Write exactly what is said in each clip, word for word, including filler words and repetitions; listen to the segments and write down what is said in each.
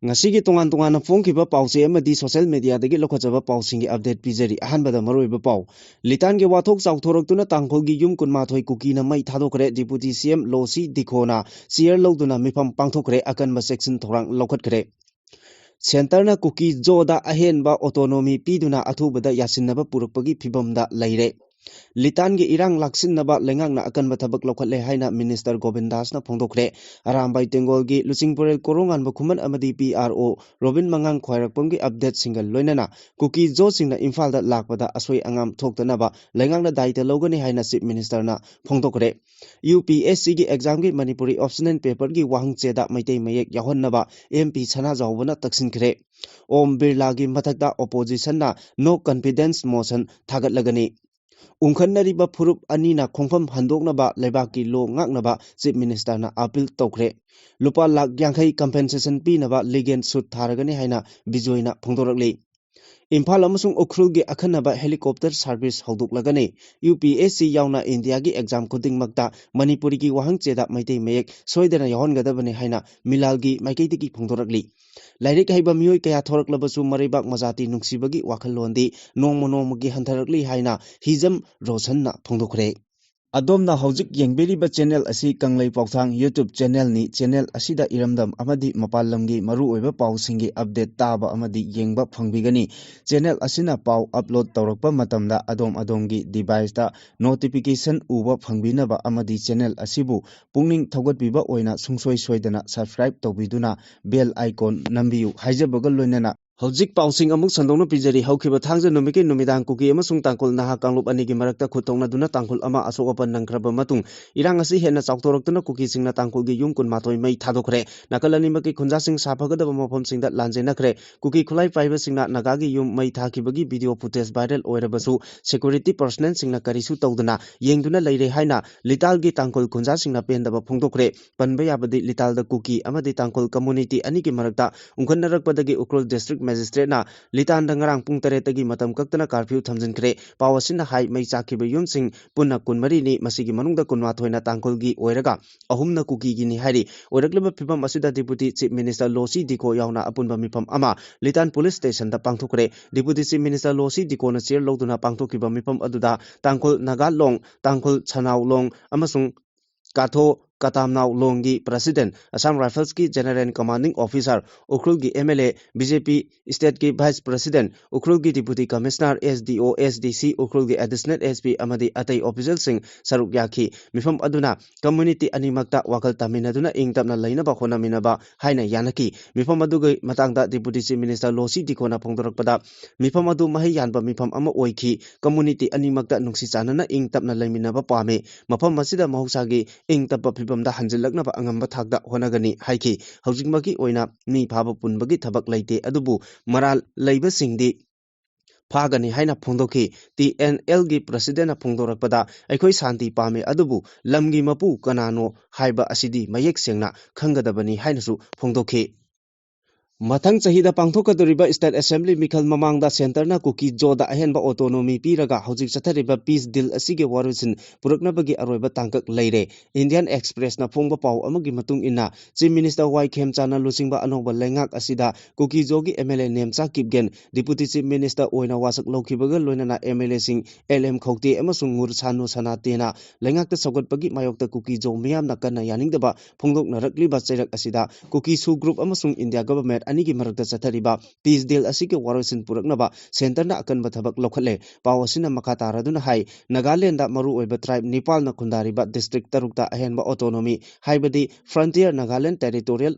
ꯉꯁꯤꯒꯤ ꯇꯣꯉꯥꯟ ꯇꯣꯉꯥꯟꯅ ꯐꯣꯡꯈꯤꯕ ꯄꯥꯎꯆꯦ ꯑꯃꯗꯤ social mediaꯗꯒꯤ ꯂꯧꯈꯠꯆꯕ ꯄꯥꯎꯁꯤꯡꯒꯤ update ꯄꯤꯖꯔꯤ꯫ ꯑꯍꯥꯟꯕꯗ ꯃꯔꯨꯑꯣꯏꯕ ꯄꯥꯎ꯫ ꯂꯤꯇꯥꯟꯒꯤ ꯋꯥꯊꯣꯛ ꯆꯥꯎꯊꯣꯔꯛꯇꯨꯅ ꯇꯥꯡꯈꯨꯜꯒꯤ ꯌꯨꯝ ꯀꯨꯟꯃꯥꯊꯣꯏ ꯀꯨꯀꯤꯅ ꯃꯩ ꯊꯥꯗꯣꯛꯈ꯭ꯔꯦ꯫ Deputy C M ꯂꯣꯁꯤ ꯗꯤꯈꯣꯅ chair ꯂꯧꯗꯨꯅ ꯃꯤꯐꯝ ꯄꯥꯡꯊꯣꯛꯈ꯭ꯔꯦ꯫ ꯑꯀꯟꯕ ꯆꯦꯛꯁꯤꯟ ꯊꯧꯔꯥꯡ ꯂꯧꯈꯠꯈ꯭ꯔꯦ꯫ Centreꯅ ꯀꯨꯀꯤ ꯖꯣꯗ ꯑꯍꯦꯟꯕ autonomy ꯄꯤꯗꯨꯅ ꯑꯊꯨꯕꯗ ꯌꯥꯁꯤꯟꯅꯕ ꯄꯨꯔꯛꯄꯒꯤ ꯐꯤꯚꯝꯗ ꯂꯩꯔꯦ꯫ ꯂꯤꯇꯥꯟꯒꯤ ꯏꯔꯥꯡ ꯂꯥꯛꯁꯤꯟꯅꯕ ꯂꯩꯉꯥꯛꯅ ꯑꯀꯟꯕ ꯊꯕꯛ ꯂꯧꯈꯠꯂꯦ ꯍꯥꯏꯅ Minister ꯒꯣꯕꯤꯟꯗꯥꯁꯅ ꯐꯣꯡꯗꯣꯛꯈ꯭ꯔꯦ꯫ ꯑꯔꯥꯝꯕꯥꯏ ꯇꯦꯡꯒꯣꯜꯒꯤ ꯂꯨꯆꯤꯡꯄꯨꯔꯦꯜ ꯀꯣꯔꯣꯉꯥꯟꯕ ꯈꯨꯃꯟ ꯑꯃꯗꯤ P R O ꯔꯣꯕꯤꯟ ꯃꯉꯥꯡ ꯈ꯭ꯋꯥꯏꯔꯥꯛꯄꯝꯒꯤ updateꯁꯤꯡꯒ ꯂꯣꯏꯅꯅ ꯀꯨꯀꯤ ꯖꯣꯁꯤꯡꯅ ꯏꯝꯐꯥꯜꯗ ꯂꯥꯛꯄꯗ ꯑꯁꯣꯏ ꯑꯉꯥꯝ ꯊꯣꯛꯇꯅꯕ ꯂꯩꯉꯥꯛꯅ ꯗꯥꯏꯇ ꯂꯧꯒꯅꯤ ꯍꯥꯏꯅ Chief Ministerꯅ ꯐꯣꯡꯗꯣꯛꯈ꯭ꯔꯦ꯫ UPSCꯒꯤ examꯒꯤ ꯃꯅꯤꯄꯨꯔꯤ optional paperꯒꯤ ꯋꯥꯍꯪ ꯆꯦꯗ ꯃꯩꯇꯩ ꯃꯌꯦꯛ ꯌꯥꯎꯍꯟꯅꯕ MP ꯁꯅꯥꯖꯥꯎꯕꯅ ꯇꯛꯁꯤꯟꯈ꯭ꯔꯦ꯫ ꯑꯣꯝ ꯕꯤꯔꯂꯥꯒꯤ ꯃꯊꯛꯇ oppositionꯅ no confidence motion ꯊꯥꯒꯠꯂꯒꯅꯤ꯫ ꯎꯪꯈꯠꯅꯔꯤꯕ ꯐꯨꯔꯨꯞ ꯑꯅꯤꯅ ꯈꯣꯡꯐꯝ ꯍꯟꯗꯣꯛꯅꯕ ꯂꯩꯕꯥꯛꯀꯤ law ꯉꯥꯛꯅꯕ Chief Ministerꯅ appeal ꯇꯧꯈ꯭ꯔꯦ꯫ ꯂꯨꯄꯥ ꯂꯥꯈ ꯌꯥꯡꯈꯩ compensation ꯄꯤꯅꯕ legal suit ꯊꯥꯔꯒꯅꯤ ꯍꯥꯏꯅ ꯕꯤꯖꯣꯏꯅ ꯐꯣꯡꯗꯣꯔꯛꯂꯤ꯫ ꯏꯝꯐꯥꯜ ꯑꯃꯁꯨꯡ ꯎꯈ꯭ꯔꯨꯜꯒꯤ ꯑꯈꯟꯅꯕ helicopter service ꯍꯧꯗꯣꯛꯂꯒꯅꯤ꯫ UPSC ꯌꯥꯎꯅ ꯏꯟꯗꯤꯌꯥꯒꯤ exam ꯈꯨꯗꯤꯡꯃꯛꯇ ꯃꯅꯤꯄꯨꯔꯤꯒꯤ ꯋꯥꯍꯪ ꯆꯦꯗ ꯃꯩꯇꯩ ꯃꯌꯦꯛ ꯁꯣꯏꯗꯅ ꯌꯥꯎꯍꯟꯒꯗꯕꯅꯤ ꯍꯥꯏꯅ ꯃꯤꯂꯥꯜꯒꯤ ꯃꯥꯏꯀꯩꯗꯒꯤ ꯐꯣꯡꯗꯣꯔꯛꯂꯤ꯫ ꯂꯥꯏꯔꯤꯛ ꯍꯩꯕ ꯃꯤꯑꯣꯏ ꯀꯌꯥ ꯊꯣꯔꯛꯂꯕꯁꯨ ꯃꯔꯩꯕꯥꯛ ꯃꯖꯥꯇꯤ ꯅꯨꯡꯁꯤꯕꯒꯤ ꯋꯥꯈꯜꯂꯣꯟꯗꯤ ꯅꯣꯡꯃ ꯅꯣꯡꯃꯒꯤ ꯍꯟꯊꯔꯛꯂꯤ ꯍꯥꯏꯅ ꯍꯤꯖꯝ ꯔꯣꯁꯟꯅ ꯐꯣꯡꯗꯣꯛꯈ꯭ꯔꯦ꯫ ꯑꯗꯣꯝꯅ ꯍꯧꯖꯤꯛ ꯌꯦꯡꯕꯤꯔꯤꯕ channel ꯑꯁꯤ ꯀꯪꯂꯩ ꯄꯥꯎꯊꯥꯡ YouTube channelꯅꯤ꯫ Channel ꯑꯁꯤꯗ ꯏꯔꯝꯗꯝ ꯑꯃꯗꯤ ꯃꯄꯥꯟ ꯂꯝꯒꯤ ꯃꯔꯨꯑꯣꯏꯕ ꯄꯥꯎꯁꯤꯡꯒꯤ update ꯇꯥꯕ ꯑꯃꯗꯤ ꯌꯦꯡꯕ ꯐꯪꯕꯤꯒꯅꯤ꯫ Channel ꯑꯁꯤꯅ ꯄꯥꯎ upload ꯇꯧꯔꯛꯄ ꯃꯇꯝꯗ ꯑꯗꯣꯝ ꯑꯗꯣꯝꯒꯤ deviceꯇ notification ꯎꯕ ꯐꯪꯕꯤꯅꯕ ꯑꯃꯗꯤ channel ꯑꯁꯤꯕꯨ ꯄꯨꯛꯅꯤꯡ ꯊꯧꯒꯠꯄꯤꯕ ꯑꯣꯏꯅ ꯁꯨꯡꯁꯣꯏ ꯁꯣꯏꯗꯅ subscribe ꯇꯧꯕꯤꯗꯨꯅ bell icon ꯅꯝꯕꯤꯌꯨ ꯍꯥꯏꯖꯕꯒ ꯂꯣꯏꯅꯅ ꯍꯧꯖꯤꯛ ꯄꯥꯎꯁꯤꯡ ꯑꯃꯨꯛ ꯁꯟꯗꯣꯛꯅ ꯄꯤꯖꯔꯤ꯫ ꯍꯧꯈꯤꯕ ꯊꯥꯡꯖ ꯅꯨꯃꯤꯠꯀꯤ ꯅꯨꯃꯤꯗꯥꯡ ꯀꯨꯀꯤ ꯑꯃꯁꯨꯡ ꯇꯥꯡꯈꯨꯜ ꯅꯍꯥ ꯀꯥꯡꯂꯨꯞ ꯑꯅꯤꯒꯤ ꯃꯔꯛꯇ ꯈꯨꯠ ꯊꯣꯛꯅꯗꯨꯅ ꯇꯥꯡꯈꯨꯜ ꯑꯃ ꯑꯁꯣꯛ ꯑꯄꯟ ꯅꯪꯈ꯭ꯔꯕ ꯃꯇꯨꯡ ꯏꯔꯥꯡ ꯑꯁꯤ ꯍꯦꯟꯅ ꯆꯥꯎꯊꯣꯔꯛꯇꯨꯅ ꯀꯨꯀꯤꯁꯤꯡꯅ ꯇꯥꯡꯈꯨꯜꯒꯤ ꯌꯨꯝ ꯀꯨꯟꯃꯥꯊꯣꯏ ꯃꯩ ꯊꯥꯗꯣꯛꯈ꯭ꯔꯦ꯫ ꯅꯥꯀꯜ ꯑꯅꯤꯃꯛꯀꯤ ꯈꯨꯟꯖꯥꯁꯤꯡ ꯁꯥꯐꯒꯗꯕ ꯃꯐꯝꯁꯤꯡꯗ ꯂꯥꯟꯖꯦꯟꯅꯈ꯭ꯔꯦ꯫ ꯀꯨꯀꯤ ꯈꯨꯠꯂꯥꯏ ꯄꯥꯏꯕꯁꯤꯡꯅ ꯅꯥꯒꯥꯒꯤ ꯌꯨꯝ ꯃꯩ ꯊꯥꯈꯤꯕꯒꯤ video footage viral ꯑꯣꯏꯔꯕꯁꯨ security personnelꯁꯤꯡꯅ ꯀꯔꯤꯁꯨ ꯇꯧꯗꯅ ꯌꯦꯡꯗꯨꯅ ꯂꯩꯔꯦ ꯍꯥꯏꯅ ꯂꯤꯇꯥꯜꯒꯤ ꯇꯥꯡꯈꯨꯜ ꯈꯨꯟꯖꯥꯁꯤꯡꯅ ꯄꯦꯟꯗꯕ ꯐꯣꯡꯗꯣꯛꯈ꯭ꯔꯦ꯫ ꯄꯟꯕ ꯌꯥꯕꯗꯤ ꯂꯤꯇꯥꯜꯗ ꯀꯨꯀꯤ ꯑꯃꯗꯤ ꯇꯥꯡꯈꯨꯜ community ꯑꯅꯤꯒꯤ ꯃꯔꯛꯇ ꯎꯪꯈꯠꯅꯔꯛꯄꯗꯒꯤ ꯎꯈ꯭ꯔꯨꯜ district ꯃꯦꯖꯤꯁꯇ꯭ꯔꯦꯠꯅ ꯂꯤꯇꯥꯟꯗ ꯉꯔꯥꯡ ꯄꯨꯡ ꯇꯔꯦꯠꯇꯒꯤ ꯃꯇꯝ ꯀꯛꯇꯅ ꯀꯥꯔꯐ꯭ꯌꯨ ꯊꯝꯖꯤꯟꯈ꯭ꯔꯦ꯫ ꯄꯥꯎ ꯑꯁꯤꯅ ꯍꯥꯏ, ꯃꯩ ꯆꯥꯛꯈꯤꯕ ꯌꯨꯝꯁꯤꯡ ꯄꯨꯟꯅ ꯀꯨꯟꯃꯔꯤꯅꯤ, ꯃꯁꯤꯒꯤ ꯃꯅꯨꯡꯗ ꯀꯨꯟꯃꯥꯊꯣꯏꯅ ꯇꯥꯡꯈꯨꯜꯒꯤ ꯑꯣꯏꯔꯒ ꯑꯍꯨꯝꯅ ꯀꯨꯀꯤꯒꯤꯅꯤ ꯍꯥꯏꯔꯤ꯫ ꯑꯣꯏꯔꯛꯂꯤꯕ ꯐꯤꯕꯝ ꯑꯁꯤꯗ Deputy Chief Minister ꯂꯣꯁꯤ ꯗꯤꯀꯣ ꯌꯥꯎꯅ ꯑꯄꯨꯟꯕ ꯃꯤꯐꯝ ꯑꯃ ꯂꯤꯇꯥꯟ ꯄꯨꯂꯤꯁ ꯁ꯭ꯇꯦꯁꯟꯗ ꯄꯥꯡꯊꯣꯛꯈ꯭ꯔꯦ꯫ Deputy Chief Minister ꯂꯣꯁꯤ ꯗꯤꯀꯣꯅ ꯆꯤꯌꯔ ꯂꯧꯗꯨꯅ ꯄꯥꯡꯊꯣꯛꯈꯤꯕ ꯃꯤꯐꯝ ꯑꯗꯨꯗ ꯇꯥꯡꯈꯨꯜ ꯅꯥꯒꯥ ꯂꯣꯡ, ꯇꯥꯡꯈꯨꯜ ꯁꯅꯥꯎ ꯂꯣꯡ ꯑꯃꯁꯨꯡ ꯀꯥꯊꯣ ꯀꯇꯥꯝꯅꯥꯎ ꯂꯣꯡꯒꯤ President, Assam Riflesꯀꯤ General Commanding Officer, ꯎꯈ꯭ꯔꯨꯜꯒꯤ MLA, BJP stateꯀꯤ Vice President, ꯎꯈ꯭ꯔꯨꯜꯒꯤ Deputy Commissioner, SDO, SDC, ꯎꯈ꯭ꯔꯨꯜꯒꯤ Additional SP ꯑꯃꯗꯤ ꯑꯇꯩ officialꯁꯤꯡ ꯁꯔꯨꯛ ꯌꯥꯈꯤ꯫ ꯃꯤꯐꯝ ꯑꯗꯨꯅ community ꯑꯅꯤꯃꯛꯇ ꯋꯥꯈꯜ ꯇꯥꯃꯤꯟꯅꯗꯨꯅ ꯏꯪ ꯇꯞꯅ ꯂꯩꯅꯕ ꯍꯣꯠꯅꯃꯤꯟꯅꯕ ꯍꯥꯏꯅ ꯌꯥꯅꯈꯤ꯫ ꯃꯤꯐꯝ ꯑꯗꯨꯒꯤ ꯃꯇꯥꯡꯗ Deputy Chief Minister ꯂꯣꯁꯤ ꯗꯤꯀꯣꯅ ꯐꯣꯡꯗꯣꯔꯛꯄꯗ, ꯃꯤꯐꯝ ꯑꯗꯨ ꯃꯍꯩ ꯌꯥꯟꯕ ꯃꯤꯐꯝ ꯑꯃ ꯑꯣꯏꯈꯤ꯫ Community ꯑꯅꯤꯃꯛꯇ ꯅꯨꯡꯁꯤ ꯆꯥꯟꯅꯅ ꯏꯪ ꯇꯞꯅ ꯂꯩꯃꯤꯟꯅꯕ ꯄꯥꯝꯃꯤ꯫ ꯃꯐꯝ ꯑꯁꯤꯗ ꯃꯍꯧꯁꯥꯒꯤ ꯏꯪ ꯇꯞꯄ ꯐꯤꯕꯝꯗ ꯍꯟꯖꯤꯜꯂꯛꯅꯕ ꯑꯉꯝꯕ ꯊꯥꯛꯇ ꯍꯣꯠꯅꯒꯅꯤ ꯍꯥꯏꯈꯤ꯫ ꯍꯧꯖꯤꯛꯃꯛꯀꯤ ꯑꯣꯏꯅ ꯃꯤ ꯐꯥꯕ ꯄꯨꯟꯕꯒꯤ ꯊꯕꯛ ꯂꯩꯇꯦ, ꯑꯗꯨꯕꯨ ꯃꯔꯥꯜ ꯂꯩꯕꯁꯤꯡꯗꯤ ꯐꯥꯒꯅꯤ ꯍꯥꯏꯅ ꯐꯣꯡꯗꯣꯛꯈꯤ꯫ TNLꯒꯤ Presidentꯅ ꯐꯣꯡꯗꯣꯔꯛꯄꯗ, ꯑꯩꯈꯣꯏ ꯁꯥꯟꯇꯤ ꯄꯥꯝꯃꯤ, ꯑꯗꯨꯕꯨ ꯂꯝꯒꯤ ꯃꯄꯨ ꯀꯅꯥꯅꯣ ꯍꯥꯏꯕ ꯑꯁꯤꯗꯤ ꯃꯌꯦꯛ ꯁꯦꯡꯅ ꯈꯪꯒꯗꯕꯅꯤ ꯍꯥꯏꯅꯁꯨ ꯐꯣꯡꯗꯣꯛꯈꯤ꯫ ꯃꯊꯪ ꯆꯍꯤꯗ ꯄꯥꯡꯊꯣꯛꯀꯗꯧꯔꯤꯕ State Assembly ꯃꯤꯈꯜ ꯃꯃꯥꯡꯗ Centreꯅ ꯀꯨꯀꯤ ꯖꯣꯗ ꯑꯍꯦꯟꯕ autonomy ꯄꯤꯔꯒ ꯍꯧꯖꯤꯛ ꯆꯠꯊꯔꯤꯕ peace deal ꯑꯁꯤꯒꯤ ꯋꯥꯔꯣꯏꯁꯤꯟ ꯄꯨꯔꯛꯅꯕꯒꯤ ꯑꯔꯣꯏꯕ ꯇꯥꯡꯀꯛ ꯂꯩꯔꯦ꯫ Indian Expressꯅ ꯐꯣꯡꯕ ꯄꯥꯎ ꯑꯃꯒꯤ ꯃꯇꯨꯡ ꯏꯟꯅ, Chief Minister ꯋꯥꯏ ꯈꯦꯝꯆꯥꯟꯅ ꯂꯨꯆꯤꯡꯕ ꯑꯅꯧꯕ ꯂꯩꯉꯥꯛ ꯑꯁꯤꯗ ꯀꯨꯀꯤ ꯖꯣꯒꯤ MLA Nemcha Kipgen Deputy Chief Minister ꯑꯣꯏꯅ ꯋꯥꯁꯛ ꯂꯧꯈꯤꯕꯒ ꯂꯣꯏꯅꯅ MLAꯁꯤꯡ L M ꯈꯧꯇꯦ ꯑꯃꯁꯨꯡ ꯉꯨꯔꯁꯥꯅꯨ ꯁꯅꯥꯇꯦꯅ ꯂꯩꯉꯥꯛꯇ ꯁꯧꯒꯠꯄꯒꯤ ꯃꯥꯌꯣꯛꯇ ꯀꯨꯀꯤ ꯖꯣ ꯃꯤꯌꯥꯝꯅ ꯀꯟꯅ ꯌꯥꯅꯤꯡꯗꯕ ꯐꯣꯡꯗꯣꯛꯅꯔꯛꯂꯤꯕ ꯆꯩꯔꯛ ꯑꯁꯤꯗ ꯀꯨꯀꯤ ꯁꯨ group ꯑꯃꯁꯨꯡ India Government ꯑꯅꯤꯒꯤ ꯃꯔꯛꯇ ꯆꯠꯊꯔꯤꯕ peace deal ꯑꯁꯤꯒꯤ ꯋꯥꯔꯣꯏꯁꯤꯟ ꯄꯨꯔꯛꯅꯕ Centreꯅ ꯑꯀꯟꯕ ꯊꯕꯛ ꯂꯧꯈꯠꯂꯦ꯫ ꯄꯥꯎ ꯑꯁꯤꯅ ꯃꯈꯥ ꯇꯥꯔꯗꯨꯅ ꯍꯥꯏ, ꯅꯥꯒꯥꯂꯦꯟꯗ ꯃꯔꯨꯑꯣꯏꯕ tribe ꯅꯤꯄꯥꯜꯅ ꯈꯨꯟꯗꯥꯔꯤꯕ district ꯇꯔꯨꯛꯇ ꯑꯍꯦꯟꯕ autonomy, ꯍꯥꯏꯕꯗꯤ Frontier Nagaland Territorial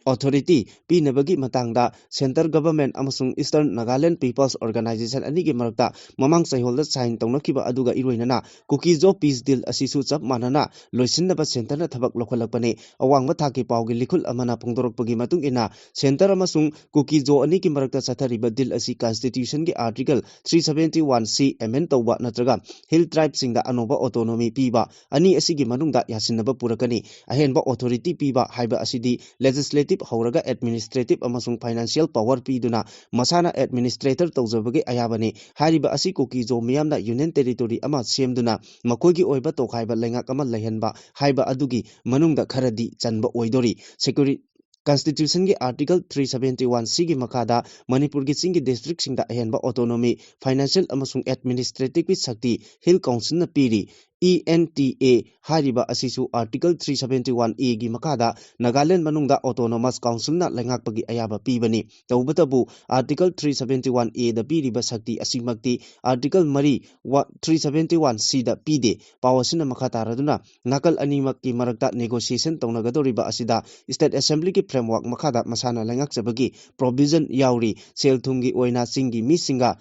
Authority ꯄꯤꯅꯕꯒꯤ ꯃꯇꯥꯡꯗ Centre Government ꯑꯃꯁꯨꯡ Eastern Nagaland People's Organisation ꯑꯅꯤꯒꯤ ꯃꯔꯛꯇ ꯃꯃꯥꯡ ꯆꯌꯣꯜꯗ sign ꯇꯧꯅꯈꯤꯕ ꯑꯗꯨꯒ ꯏꯔꯣꯏꯅꯅ ꯀꯨꯀꯤ ꯖꯣ peace deal ꯑꯁꯤꯁꯨ ꯆꯞ ꯃꯥꯟꯅꯅ ꯂꯣꯏꯁꯤꯟꯅꯕ Centreꯅ ꯊꯕꯛ ꯂꯧꯈꯠꯂꯛꯄꯅꯤ꯫ ꯑꯋꯥꯡꯕ ꯊꯥꯛꯀꯤ ꯄꯥꯎꯒꯤ ꯂꯤꯈꯨꯜ ꯑꯃꯅ ꯐꯣꯡꯗꯣꯔꯛꯄꯒꯤ ꯃꯇꯨꯡ ꯏꯟꯅ, Centre ꯑꯃꯁꯨꯡ ꯀꯨꯀꯤ ꯖꯣ ꯑꯅꯤꯒꯤ ꯃꯔꯛꯇ ꯆꯠꯊꯔꯤꯕ deal ꯑꯁꯤ Constitutionꯒꯤ Article three seventy one C amend ꯇꯧꯕ ꯅꯠꯇ꯭ꯔꯒ Hill Tribeꯁꯤꯡꯗ ꯑꯅꯧꯕ autonomy ꯄꯤꯕ ꯑꯅꯤ ꯑꯁꯤꯒꯤ ꯃꯅꯨꯡꯗ ꯌꯥꯁꯤꯟꯅꯕ ꯄꯨꯔꯛꯀꯅꯤ꯫ ꯑꯍꯦꯟꯕ authority ꯄꯤꯕ ꯍꯥꯏꯕ ꯑꯁꯤꯗꯤ legislative ꯍꯧꯔꯒ administrative ꯑꯃꯁꯨꯡ financial power ꯄꯤꯗꯨꯅ ꯃꯁꯥꯅ administrator ꯇꯧꯖꯕꯒꯤ ꯑꯌꯥꯕꯅꯤ꯫ ꯍꯥꯏꯔꯤꯕ ꯑꯁꯤ ꯀꯨꯀꯤ-ꯖꯣ ꯃꯤꯌꯥꯝꯅ union territory ꯑꯃ ꯁꯦꯝꯗꯨꯅ ꯃꯈꯣꯏꯒꯤ ꯑꯣꯏꯕ ꯇꯣꯈꯥꯏꯕ ꯂꯩꯉꯥꯛ ꯑꯃ ꯂꯩꯍꯟꯕ ꯍꯥꯏꯕ ꯑꯗꯨꯒꯤ ꯃꯅꯨꯡꯗ ꯈꯔꯗꯤ ꯆꯟꯕ ꯑꯣꯏꯗꯣꯔꯤ꯫ Security Constitution ꯒꯤ Article three seventy one C ꯒꯤ ꯃꯈꯥꯗ ꯃꯅꯤꯄꯨꯔꯒꯤ ꯆꯤꯡꯒꯤ district ꯁꯤꯡꯗ ꯑꯍꯦꯟꯕ autonomy, financial ꯑꯃꯁꯨꯡ administrative ꯀꯤ ꯁꯛꯇꯤ Hill Council ꯅ ꯄꯤꯔꯤ꯫ E N T A ꯍꯥꯏꯔꯤꯕ ꯑꯁꯤꯁꯨ Article three seventy one A ꯒꯤ ꯃꯈꯥꯗ ꯅꯥꯒꯥꯂꯦꯟ ꯃꯅꯨꯡꯗ autonomous council ꯅ ꯂꯩꯉꯥꯛꯄꯒꯤ ꯑꯌꯥꯕ ꯄꯤꯕꯅꯤ꯫ ꯇꯧꯕꯇꯕꯨ, Article three seventy one A ꯗ ꯄꯤꯔꯤꯕ ꯁꯛꯇꯤ ꯑꯁꯤꯃꯛꯇꯤ Article ꯃꯔꯤ, ꯋꯥ-, three seventy one C ꯗ ꯄꯤꯗꯦ꯫ ꯄꯥꯎ ꯑꯁꯤꯅ ꯃꯈꯥ ꯇꯥꯔꯗꯨꯅ ꯅꯥꯀꯜ ꯑꯅꯤꯃꯛꯀꯤ ꯃꯔꯛꯇ negotiation ꯇꯧꯅꯒꯗꯧꯔꯤꯕ ꯑꯁꯤꯗ State Assembly ꯒꯤ framework ꯃꯈꯥꯗ ꯃꯁꯥꯅ ꯂꯩꯉꯥꯛꯆꯕꯒꯤ provision ꯌꯥꯎꯔꯤ꯫ ꯁꯦꯜ ꯊꯨꯝꯒꯤ ꯑꯣꯏꯅ ꯆꯤꯡꯒꯤ ꯃꯤꯁꯤꯡꯒ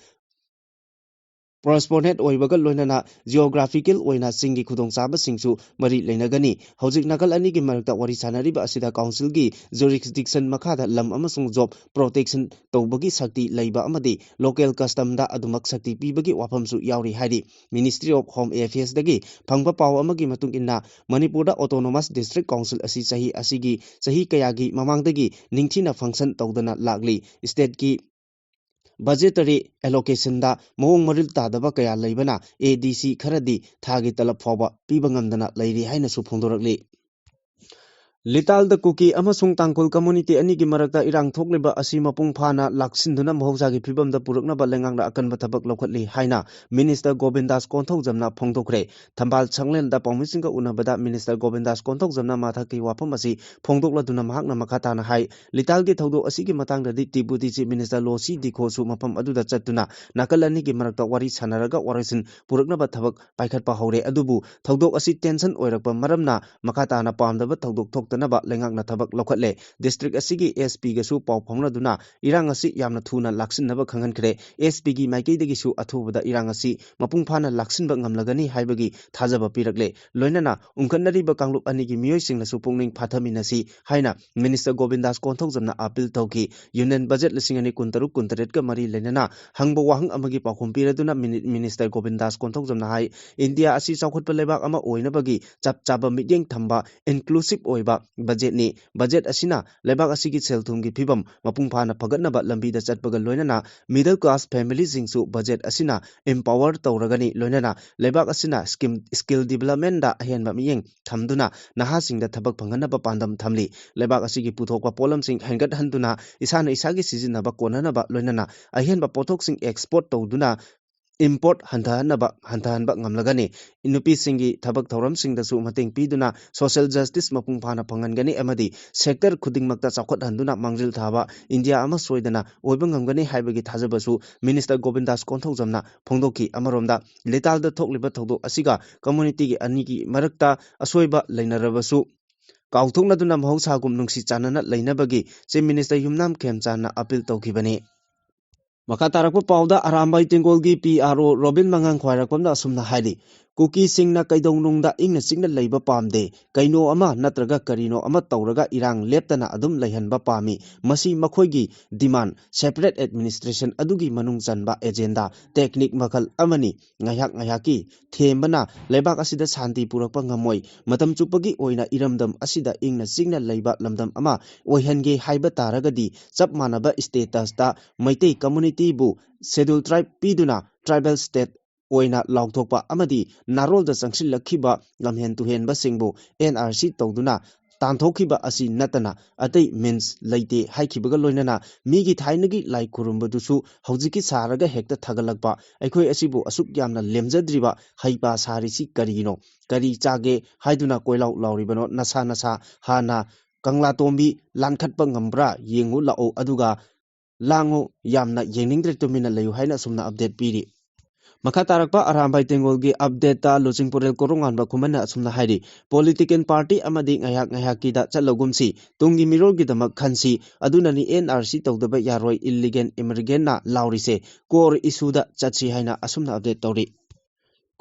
proportionate ꯑꯣꯏꯕꯒ ꯂꯣꯏꯅꯅ geographical ꯑꯣꯏꯅ ꯆꯤꯡꯒꯤ ꯈꯨꯗꯣꯡꯆꯥꯕꯁꯤꯡꯁꯨ ꯃꯔꯤ ꯂꯩꯅꯒꯅꯤ꯫ ꯍꯧꯖꯤꯛ ꯅꯥꯀꯜ ꯑꯅꯤꯒꯤ ꯃꯔꯛꯇ ꯋꯥꯔꯤ ꯁꯥꯅꯔꯤꯕ ꯑꯁꯤꯗ council ꯒꯤ jurisdiction ꯃꯈꯥꯗ ꯂꯝ ꯑꯃꯁꯨꯡ job protection ꯇꯧꯕꯒꯤ ꯁꯛꯇꯤ ꯂꯩꯕ ꯑꯃꯗꯤ local custom ꯗ ꯑꯗꯨꯃꯛ ꯁꯛꯇꯤ ꯄꯤꯕꯒꯤ ꯋꯥꯐꯝꯁꯨ ꯌꯥꯎꯔꯤ ꯍꯥꯏꯔꯤ꯫ Ministry of Home Affairs ꯗꯒꯤ ꯐꯪꯕ ꯄꯥꯎ ꯑꯃꯒꯤ ꯃꯇꯨꯡ ꯏꯟꯅ, ꯃꯅꯤꯄꯨꯔꯗ Autonomous District Council ꯑꯁꯤ ꯆꯍꯤ ꯑꯁꯤꯒꯤ, ꯆꯍꯤ ꯀꯌꯥꯒꯤ ꯃꯃꯥꯡꯗꯒꯤ ꯅꯤꯡꯊꯤꯅ function ꯇꯧꯗꯅ ꯂꯥꯛꯂꯤ꯫ State ꯀꯤ budgetary allocation ꯗ ꯃꯑꯣꯡ ꯃꯔꯤꯜ ꯇꯥꯗꯕ ꯀꯌꯥ ꯂꯩꯕꯅ A D C ꯈꯔꯗꯤ ꯊꯥꯒꯤ ꯇꯂꯕ ꯐꯥꯎꯕ ꯄꯤꯕ ꯉꯝꯗꯅ ꯂꯩꯔꯤ ꯍꯥꯏꯅꯁꯨ ꯐꯣꯡꯗꯣꯔꯛꯂꯤ꯫ ꯂꯤꯇꯥꯜꯗ ꯀꯨꯀꯤ ꯑꯃꯁꯨꯡ ꯇꯥꯡꯈꯨꯜ community ꯑꯅꯤꯒꯤ ꯃꯔꯛꯇ ꯏꯔꯥꯡ ꯊꯣꯛꯂꯤꯕ ꯑꯁꯤ ꯃꯄꯨꯡ ꯐꯥꯅ ꯂꯥꯛꯁꯤꯟꯗꯨꯅ ꯃꯍꯧꯁꯥꯒꯤ ꯐꯤꯕꯝꯗ ꯄꯨꯔꯛꯅꯕ ꯂꯩꯉꯥꯛꯅ ꯑꯀꯟꯕ ꯊꯕꯛ ꯂꯧꯈꯠꯂꯤ ꯍꯥꯏꯅ Minister ꯒꯣꯕꯤꯟꯗꯥꯁ ꯀꯣꯟꯊꯧꯖꯝꯅ ꯐꯣꯡꯗꯣꯛꯈ꯭ꯔꯦ꯫ ꯊꯝꯕꯥꯜ ꯁꯪꯂꯦꯟꯗ ꯄꯥꯎꯃꯤꯁꯤꯡꯒ ꯎꯅꯕꯗ Minister ꯒꯣꯕꯤꯟꯗꯥꯁ ꯀꯣꯟꯊꯧꯖꯝꯅ ꯃꯊꯛꯀꯤ ꯋꯥꯐꯝ ꯑꯁꯤ ꯐꯣꯡꯗꯣꯛꯂꯗꯨꯅ ꯃꯍꯥꯛꯅ ꯃꯈꯥ ꯇꯥꯅ ꯍꯥꯏ, ꯂꯤꯇꯥꯜꯒꯤ ꯊꯧꯗꯣꯛ ꯑꯁꯤꯒꯤ ꯃꯇꯥꯡꯗꯗꯤ Deputy Chief Minister ꯂꯣꯁꯤ ꯗꯤꯈꯣꯁꯨ ꯃꯐꯝ ꯑꯗꯨꯗ ꯆꯠꯇꯨꯅ ꯅꯥꯀꯜ ꯑꯅꯤꯒꯤ ꯃꯔꯛꯇ ꯋꯥꯔꯤ ꯁꯥꯟꯅꯔꯒ ꯋꯥꯔꯣꯏꯁꯤꯟ ꯄꯨꯔꯛꯅꯕ ꯊꯕꯛ ꯄꯥꯏꯈꯠꯄ ꯍꯧꯔꯦ꯫ ꯑꯗꯨꯕꯨ ꯊꯧꯗꯣꯛ ꯑꯁꯤ tension ꯑꯣꯏꯔꯛꯄ ꯃꯔꯝꯅ ꯃꯈꯥ ꯇꯥꯅ ꯄꯥꯝꯗꯕ ꯊꯧꯗꯣꯛ ꯊꯣꯛꯇꯅꯕ ꯂꯩꯉꯥꯛꯅ ꯊꯕꯛ ꯂꯧꯈꯠꯂꯦ꯫ District ꯑꯁꯤꯒꯤ S P ꯒꯁꯨ ꯄꯥꯎ ꯐꯥꯎꯅꯗꯨꯅ ꯏꯔꯥꯡ ꯑꯁꯤ ꯌꯥꯝꯅ ꯊꯨꯅ ꯂꯥꯛꯁꯤꯟꯅꯕ ꯈꯪꯍꯟꯈ꯭ꯔꯦ꯫ S P ꯒꯤ ꯃꯥꯏꯀꯩꯗꯒꯤꯁꯨ ꯑꯊꯨꯕꯗ ꯏꯔꯥꯡ ꯑꯁꯤ ꯃꯄꯨꯡ ꯐꯥꯅ ꯂꯥꯛꯁꯤꯟꯕ ꯉꯝꯂꯒꯅꯤ ꯍꯥꯏꯕꯒꯤ ꯊꯥꯖꯕ ꯄꯤꯔꯛꯂꯦ꯫ ꯂꯣꯏꯅꯅ ꯎꯪꯈꯠꯅꯔꯤꯕ ꯀꯥꯡꯂꯨꯞ ꯑꯅꯤꯒꯤ ꯃꯤꯑꯣꯏꯁꯤꯡꯅꯁꯨ ꯄꯨꯛꯅꯤꯡ ꯐꯥꯊꯃꯤꯟꯅꯁꯤ ꯍꯥꯏꯅ Minister ꯒꯣꯕꯤꯟꯗꯥꯁ ꯀꯣꯟꯊꯧꯖꯝꯅ appeal ꯇꯧꯈꯤ꯫ Union budget ꯂꯤꯁꯤꯡ ꯑꯅꯤ ꯀꯨꯟꯇꯔꯨꯛ ꯀꯨꯟꯇꯔꯦꯠꯀ ꯃꯔꯤ ꯂꯩꯅꯅ ꯍꯪꯕ ꯋꯥꯍꯪ ꯑꯃꯒꯤ ꯄꯥꯎꯈꯨꯝ ꯄꯤꯔꯗꯨꯅ ꯃꯤꯅꯤ-, Minister ꯒꯣꯕꯤꯟꯗꯥꯁ ꯀꯣꯟꯊꯧꯖꯝꯅ ꯍꯥꯏ, ꯏꯟꯗꯤꯌꯥ ꯑꯁꯤ ꯆꯥꯎꯈꯠꯄ ꯂꯩꯕꯥꯛ ꯑꯃ ꯑꯣꯏꯅꯕꯒꯤ ꯆꯞ ꯆꯥꯕ ꯃꯤꯠꯌꯦꯡ ꯊꯝꯕ inclusive ꯑꯣꯏꯕ ꯕꯖꯦꯠꯅꯤ꯫ ꯕꯖꯦꯠ ꯑꯁꯤꯅ ꯂꯩꯕꯥꯛ ꯑꯁꯤꯒꯤ ꯁꯦꯜ ꯊꯨꯝꯒꯤ ꯐꯤꯕꯝ ꯃꯄꯨꯡ ꯐꯥꯅ ꯐꯒꯠꯅꯕ ꯂꯝꯕꯤꯗ ꯆꯠꯄꯒ ꯂꯣꯏꯅꯅ middle class familyꯁꯤꯡꯁꯨ ꯕꯖꯦꯠ ꯑꯁꯤꯅ empower ꯇꯧꯔꯒꯅꯤ꯫ ꯂꯣꯏꯅꯅ ꯂꯩꯕꯥꯛ ꯑꯁꯤꯅ scheme, skill developmentꯗ ꯑꯍꯦꯟꯕ ꯃꯤꯠꯌꯦꯡ ꯊꯝꯗꯨꯅ ꯅꯍꯥꯁꯤꯡꯗ ꯊꯕꯛ ꯐꯪꯍꯟꯅꯕ ꯄꯥꯟꯗꯝ ꯊꯝꯂꯤ꯫ ꯂꯩꯕꯥꯛ ꯑꯁꯤꯒꯤ ꯄꯨꯊꯣꯛꯄ ꯄꯣꯠꯂꯝꯁꯤꯡ ꯍꯦꯟꯒꯠꯍꯟꯗꯨꯅ ꯏꯁꯥꯅ ꯏꯁꯥꯒꯤ ꯁꯤꯖꯤꯟꯅꯕ ꯀꯣꯟꯅꯅꯕ ꯂꯣꯏꯅꯅ ꯑꯍꯦꯟꯕ ꯄꯣꯠꯊꯣꯛꯁꯤꯡ export ꯇꯧꯗꯨꯅ import ꯍꯟꯊꯍꯟꯅꯕ, ꯍꯟꯊꯍꯟꯕ ꯉꯝꯂꯒꯅꯤ꯫ ꯅꯨꯄꯤꯁꯤꯡꯒꯤ ꯊꯕꯛ ꯊꯧꯔꯝꯁꯤꯡꯗꯁꯨ ꯃꯇꯦꯡ ꯄꯤꯗꯨꯅ social justice ꯃꯄꯨꯡ ꯐꯥꯅ ꯐꯪꯍꯟꯒꯅꯤ ꯑꯃꯗꯤ sector ꯈꯨꯗꯤꯡꯃꯛꯇ ꯆꯥꯎꯈꯠꯍꯟꯗꯨꯅ ꯃꯥꯡꯖꯤꯜ ꯊꯥꯕ ꯏꯟꯗꯤꯌꯥ ꯑꯃ ꯁꯣꯏꯗꯅ ꯑꯣꯏꯕ ꯉꯝꯒꯅꯤ ꯍꯥꯏꯕꯒꯤ ꯊꯥꯖꯕꯁꯨ Minister ꯒꯣꯕꯤꯟꯗꯥꯁ ꯀꯣꯟꯊꯧꯖꯝꯅ ꯐꯣꯡꯗꯣꯛꯈꯤ꯫ ꯑꯃꯔꯣꯝꯗ, ꯂꯤꯇꯥꯜꯗ ꯊꯣꯛꯂꯤꯕ ꯊꯧꯗꯣꯛ ꯑꯁꯤꯒ communityꯒꯤ ꯑꯅꯤꯒꯤ ꯃꯔꯛꯇ ꯑꯁꯣꯏꯕ ꯂꯩꯅꯔꯕꯁꯨ ꯀꯥꯎꯊꯣꯛꯅꯗꯨꯅ ꯃꯍꯧꯁꯥꯒꯨꯝ ꯅꯨꯡꯁꯤ ꯆꯥꯟꯅꯅ ꯂꯩꯅꯕꯒꯤ Chief Minister ꯌꯨꯝꯅꯥꯝ ꯈꯦꯝꯆꯥꯟꯅ appeal ꯇꯧꯈꯤꯕꯅꯤ꯫ ꯃꯈꯥ ꯇꯥꯔꯛꯄ ꯄꯥꯎꯗ ꯑꯔꯥꯝꯕꯥꯏ ꯇꯦꯡꯒꯣꯜꯒꯤ P R O ꯔꯣꯕꯤꯟ ꯃꯉꯥꯡ ꯈ꯭ꯋꯥꯏꯔꯥꯛꯄꯝꯅ ꯑꯁꯨꯝꯅ ꯍꯥꯏꯔꯤ, ꯀꯨꯀꯤꯁꯤꯡꯅ ꯀꯩꯗꯧꯅꯨꯡꯗ ꯏꯪꯅ ꯆꯤꯛꯅ ꯂꯩꯕ ꯄꯥꯝꯗꯦ꯫ ꯀꯩꯅꯣ ꯑꯃ ꯅꯠꯇ꯭ꯔꯒ ꯀꯔꯤꯅꯣ ꯑꯃ ꯇꯧꯔꯒ ꯏꯔꯥꯡ ꯂꯦꯞꯇꯅ ꯑꯗꯨꯝ ꯂꯩꯍꯟꯕ ꯄꯥꯝꯃꯤ꯫ ꯃꯁꯤ ꯃꯈꯣꯏꯒꯤ demand, separate administration ꯑꯗꯨꯒꯤ ꯃꯅꯨꯡ ꯆꯟꯕ agenda, technique ꯃꯈꯜ ꯑꯃꯅꯤ꯫ ꯉꯥꯏꯍꯥꯛ ꯉꯥꯏꯍꯥꯛꯀꯤ ꯊꯦꯝꯕꯅ ꯂꯩꯕꯥꯛ ꯑꯁꯤꯗ ꯁꯥꯟꯇꯤ ꯄꯨꯔꯛꯄ ꯉꯝꯃꯣꯏ꯫ ꯃꯇꯝ ꯆꯨꯞꯄꯒꯤ ꯑꯣꯏꯅ ꯏꯔꯝꯗꯝ ꯑꯁꯤꯗ ꯏꯪꯅ ꯆꯤꯛꯅ ꯂꯩꯕ ꯂꯝꯗꯝ ꯑꯃ ꯑꯣꯏꯍꯟꯒꯦ ꯍꯥꯏꯕ ꯇꯥꯔꯒꯗꯤ ꯆꯞ ꯃꯥꯟꯅꯕ statusꯇ ꯃꯩꯇꯩ communityꯕꯨ Scheduled Tribe ꯄꯤꯗꯨꯅ tribal state ꯑꯣꯏꯅ ꯂꯥꯎꯊꯣꯛꯄ ꯑꯃꯗꯤ ꯅꯥꯔꯣꯜꯗ ꯆꯪꯁꯤꯜꯂꯛꯈꯤꯕ ꯂꯝꯍꯦꯟ ꯇꯨꯍꯦꯟꯕꯁꯤꯡꯕꯨ N R C ꯇꯧꯗꯨꯅ ꯇꯥꯟꯊꯣꯛꯈꯤꯕ ꯑꯁꯤ ꯅꯠꯇꯅ ꯑꯇꯩ means ꯂꯩꯇꯦ ꯍꯥꯏꯈꯤꯕꯒ ꯂꯣꯏꯅꯅ ꯃꯤꯒꯤ ꯊꯥꯏꯅꯒꯤ ꯂꯥꯏ ꯈꯨꯔꯨꯝꯕꯗꯨꯁꯨ ꯍꯧꯖꯤꯛꯀꯤ ꯁꯥꯔꯒ ꯍꯦꯛꯇ ꯊꯥꯒꯠꯂꯛꯄ, ꯑꯩꯈꯣꯏ ꯑꯁꯤꯕꯨ ꯑꯁꯨꯛ ꯌꯥꯝꯅ ꯂꯦꯝꯖꯗ꯭ꯔꯤꯕ ꯍꯩꯄꯥ ꯁꯥꯔꯤꯁꯤ ꯀꯔꯤꯒꯤꯅꯣ? ꯀꯔꯤ ꯆꯥꯒꯦ ꯍꯥꯏꯗꯨꯅ ꯀꯣꯏꯂꯥꯎ ꯂꯥꯎꯔꯤꯕꯅꯣ? ꯅꯁꯥ ꯅꯁꯥ ꯍꯥꯟꯅ ꯀꯪꯂꯥꯇꯣꯝꯕꯤ ꯂꯥꯟꯈꯠꯄ ꯉꯝꯕ꯭ꯔꯥ ꯌꯦꯡꯉꯨ ꯂꯥꯛꯑꯣ, ꯑꯗꯨꯒ ꯂꯥꯡꯉꯨ, ꯌꯥꯝꯅ ꯌꯦꯡꯅꯤꯡꯗ꯭ꯔꯦ, ꯇꯨꯃꯤꯟꯅ ꯂꯩꯌꯨ ꯍꯥꯏꯅ ꯑꯁꯨꯝꯅ update ꯄꯤꯔꯤ꯫ ꯃꯈꯥ ꯇꯥꯔꯛꯄ ꯑꯔꯥꯝꯕꯥꯏ ꯇꯦꯡꯒꯣꯜꯒꯤ updateꯇ ꯂꯨꯆꯤꯡꯄꯨꯔꯦꯜ ꯀꯣꯔꯣꯉꯥꯟꯕ ꯈꯨꯃꯟꯅ ꯑꯁꯨꯝꯅ ꯍꯥꯏꯔꯤ, political party ꯑꯃꯗꯤ ꯉꯥꯏꯍꯥꯛ ꯉꯥꯏꯍꯥꯛꯀꯤꯗ ꯆꯠꯂꯒꯨꯝꯁꯤ, ꯇꯨꯡꯒꯤ ꯃꯤꯔꯣꯜꯒꯤꯗꯃꯛ ꯈꯟꯁꯤ, ꯑꯗꯨꯅꯅꯤ N R C ꯇꯧꯗꯕ ꯌꯥꯔꯣꯏ, illegal immigrantꯅ ꯂꯥꯎꯔꯤꯁꯦ, core issueꯗ ꯆꯠꯁꯤ ꯍꯥꯏꯅ ꯑꯁꯨꯝꯅ update ꯇꯧꯔꯤ꯫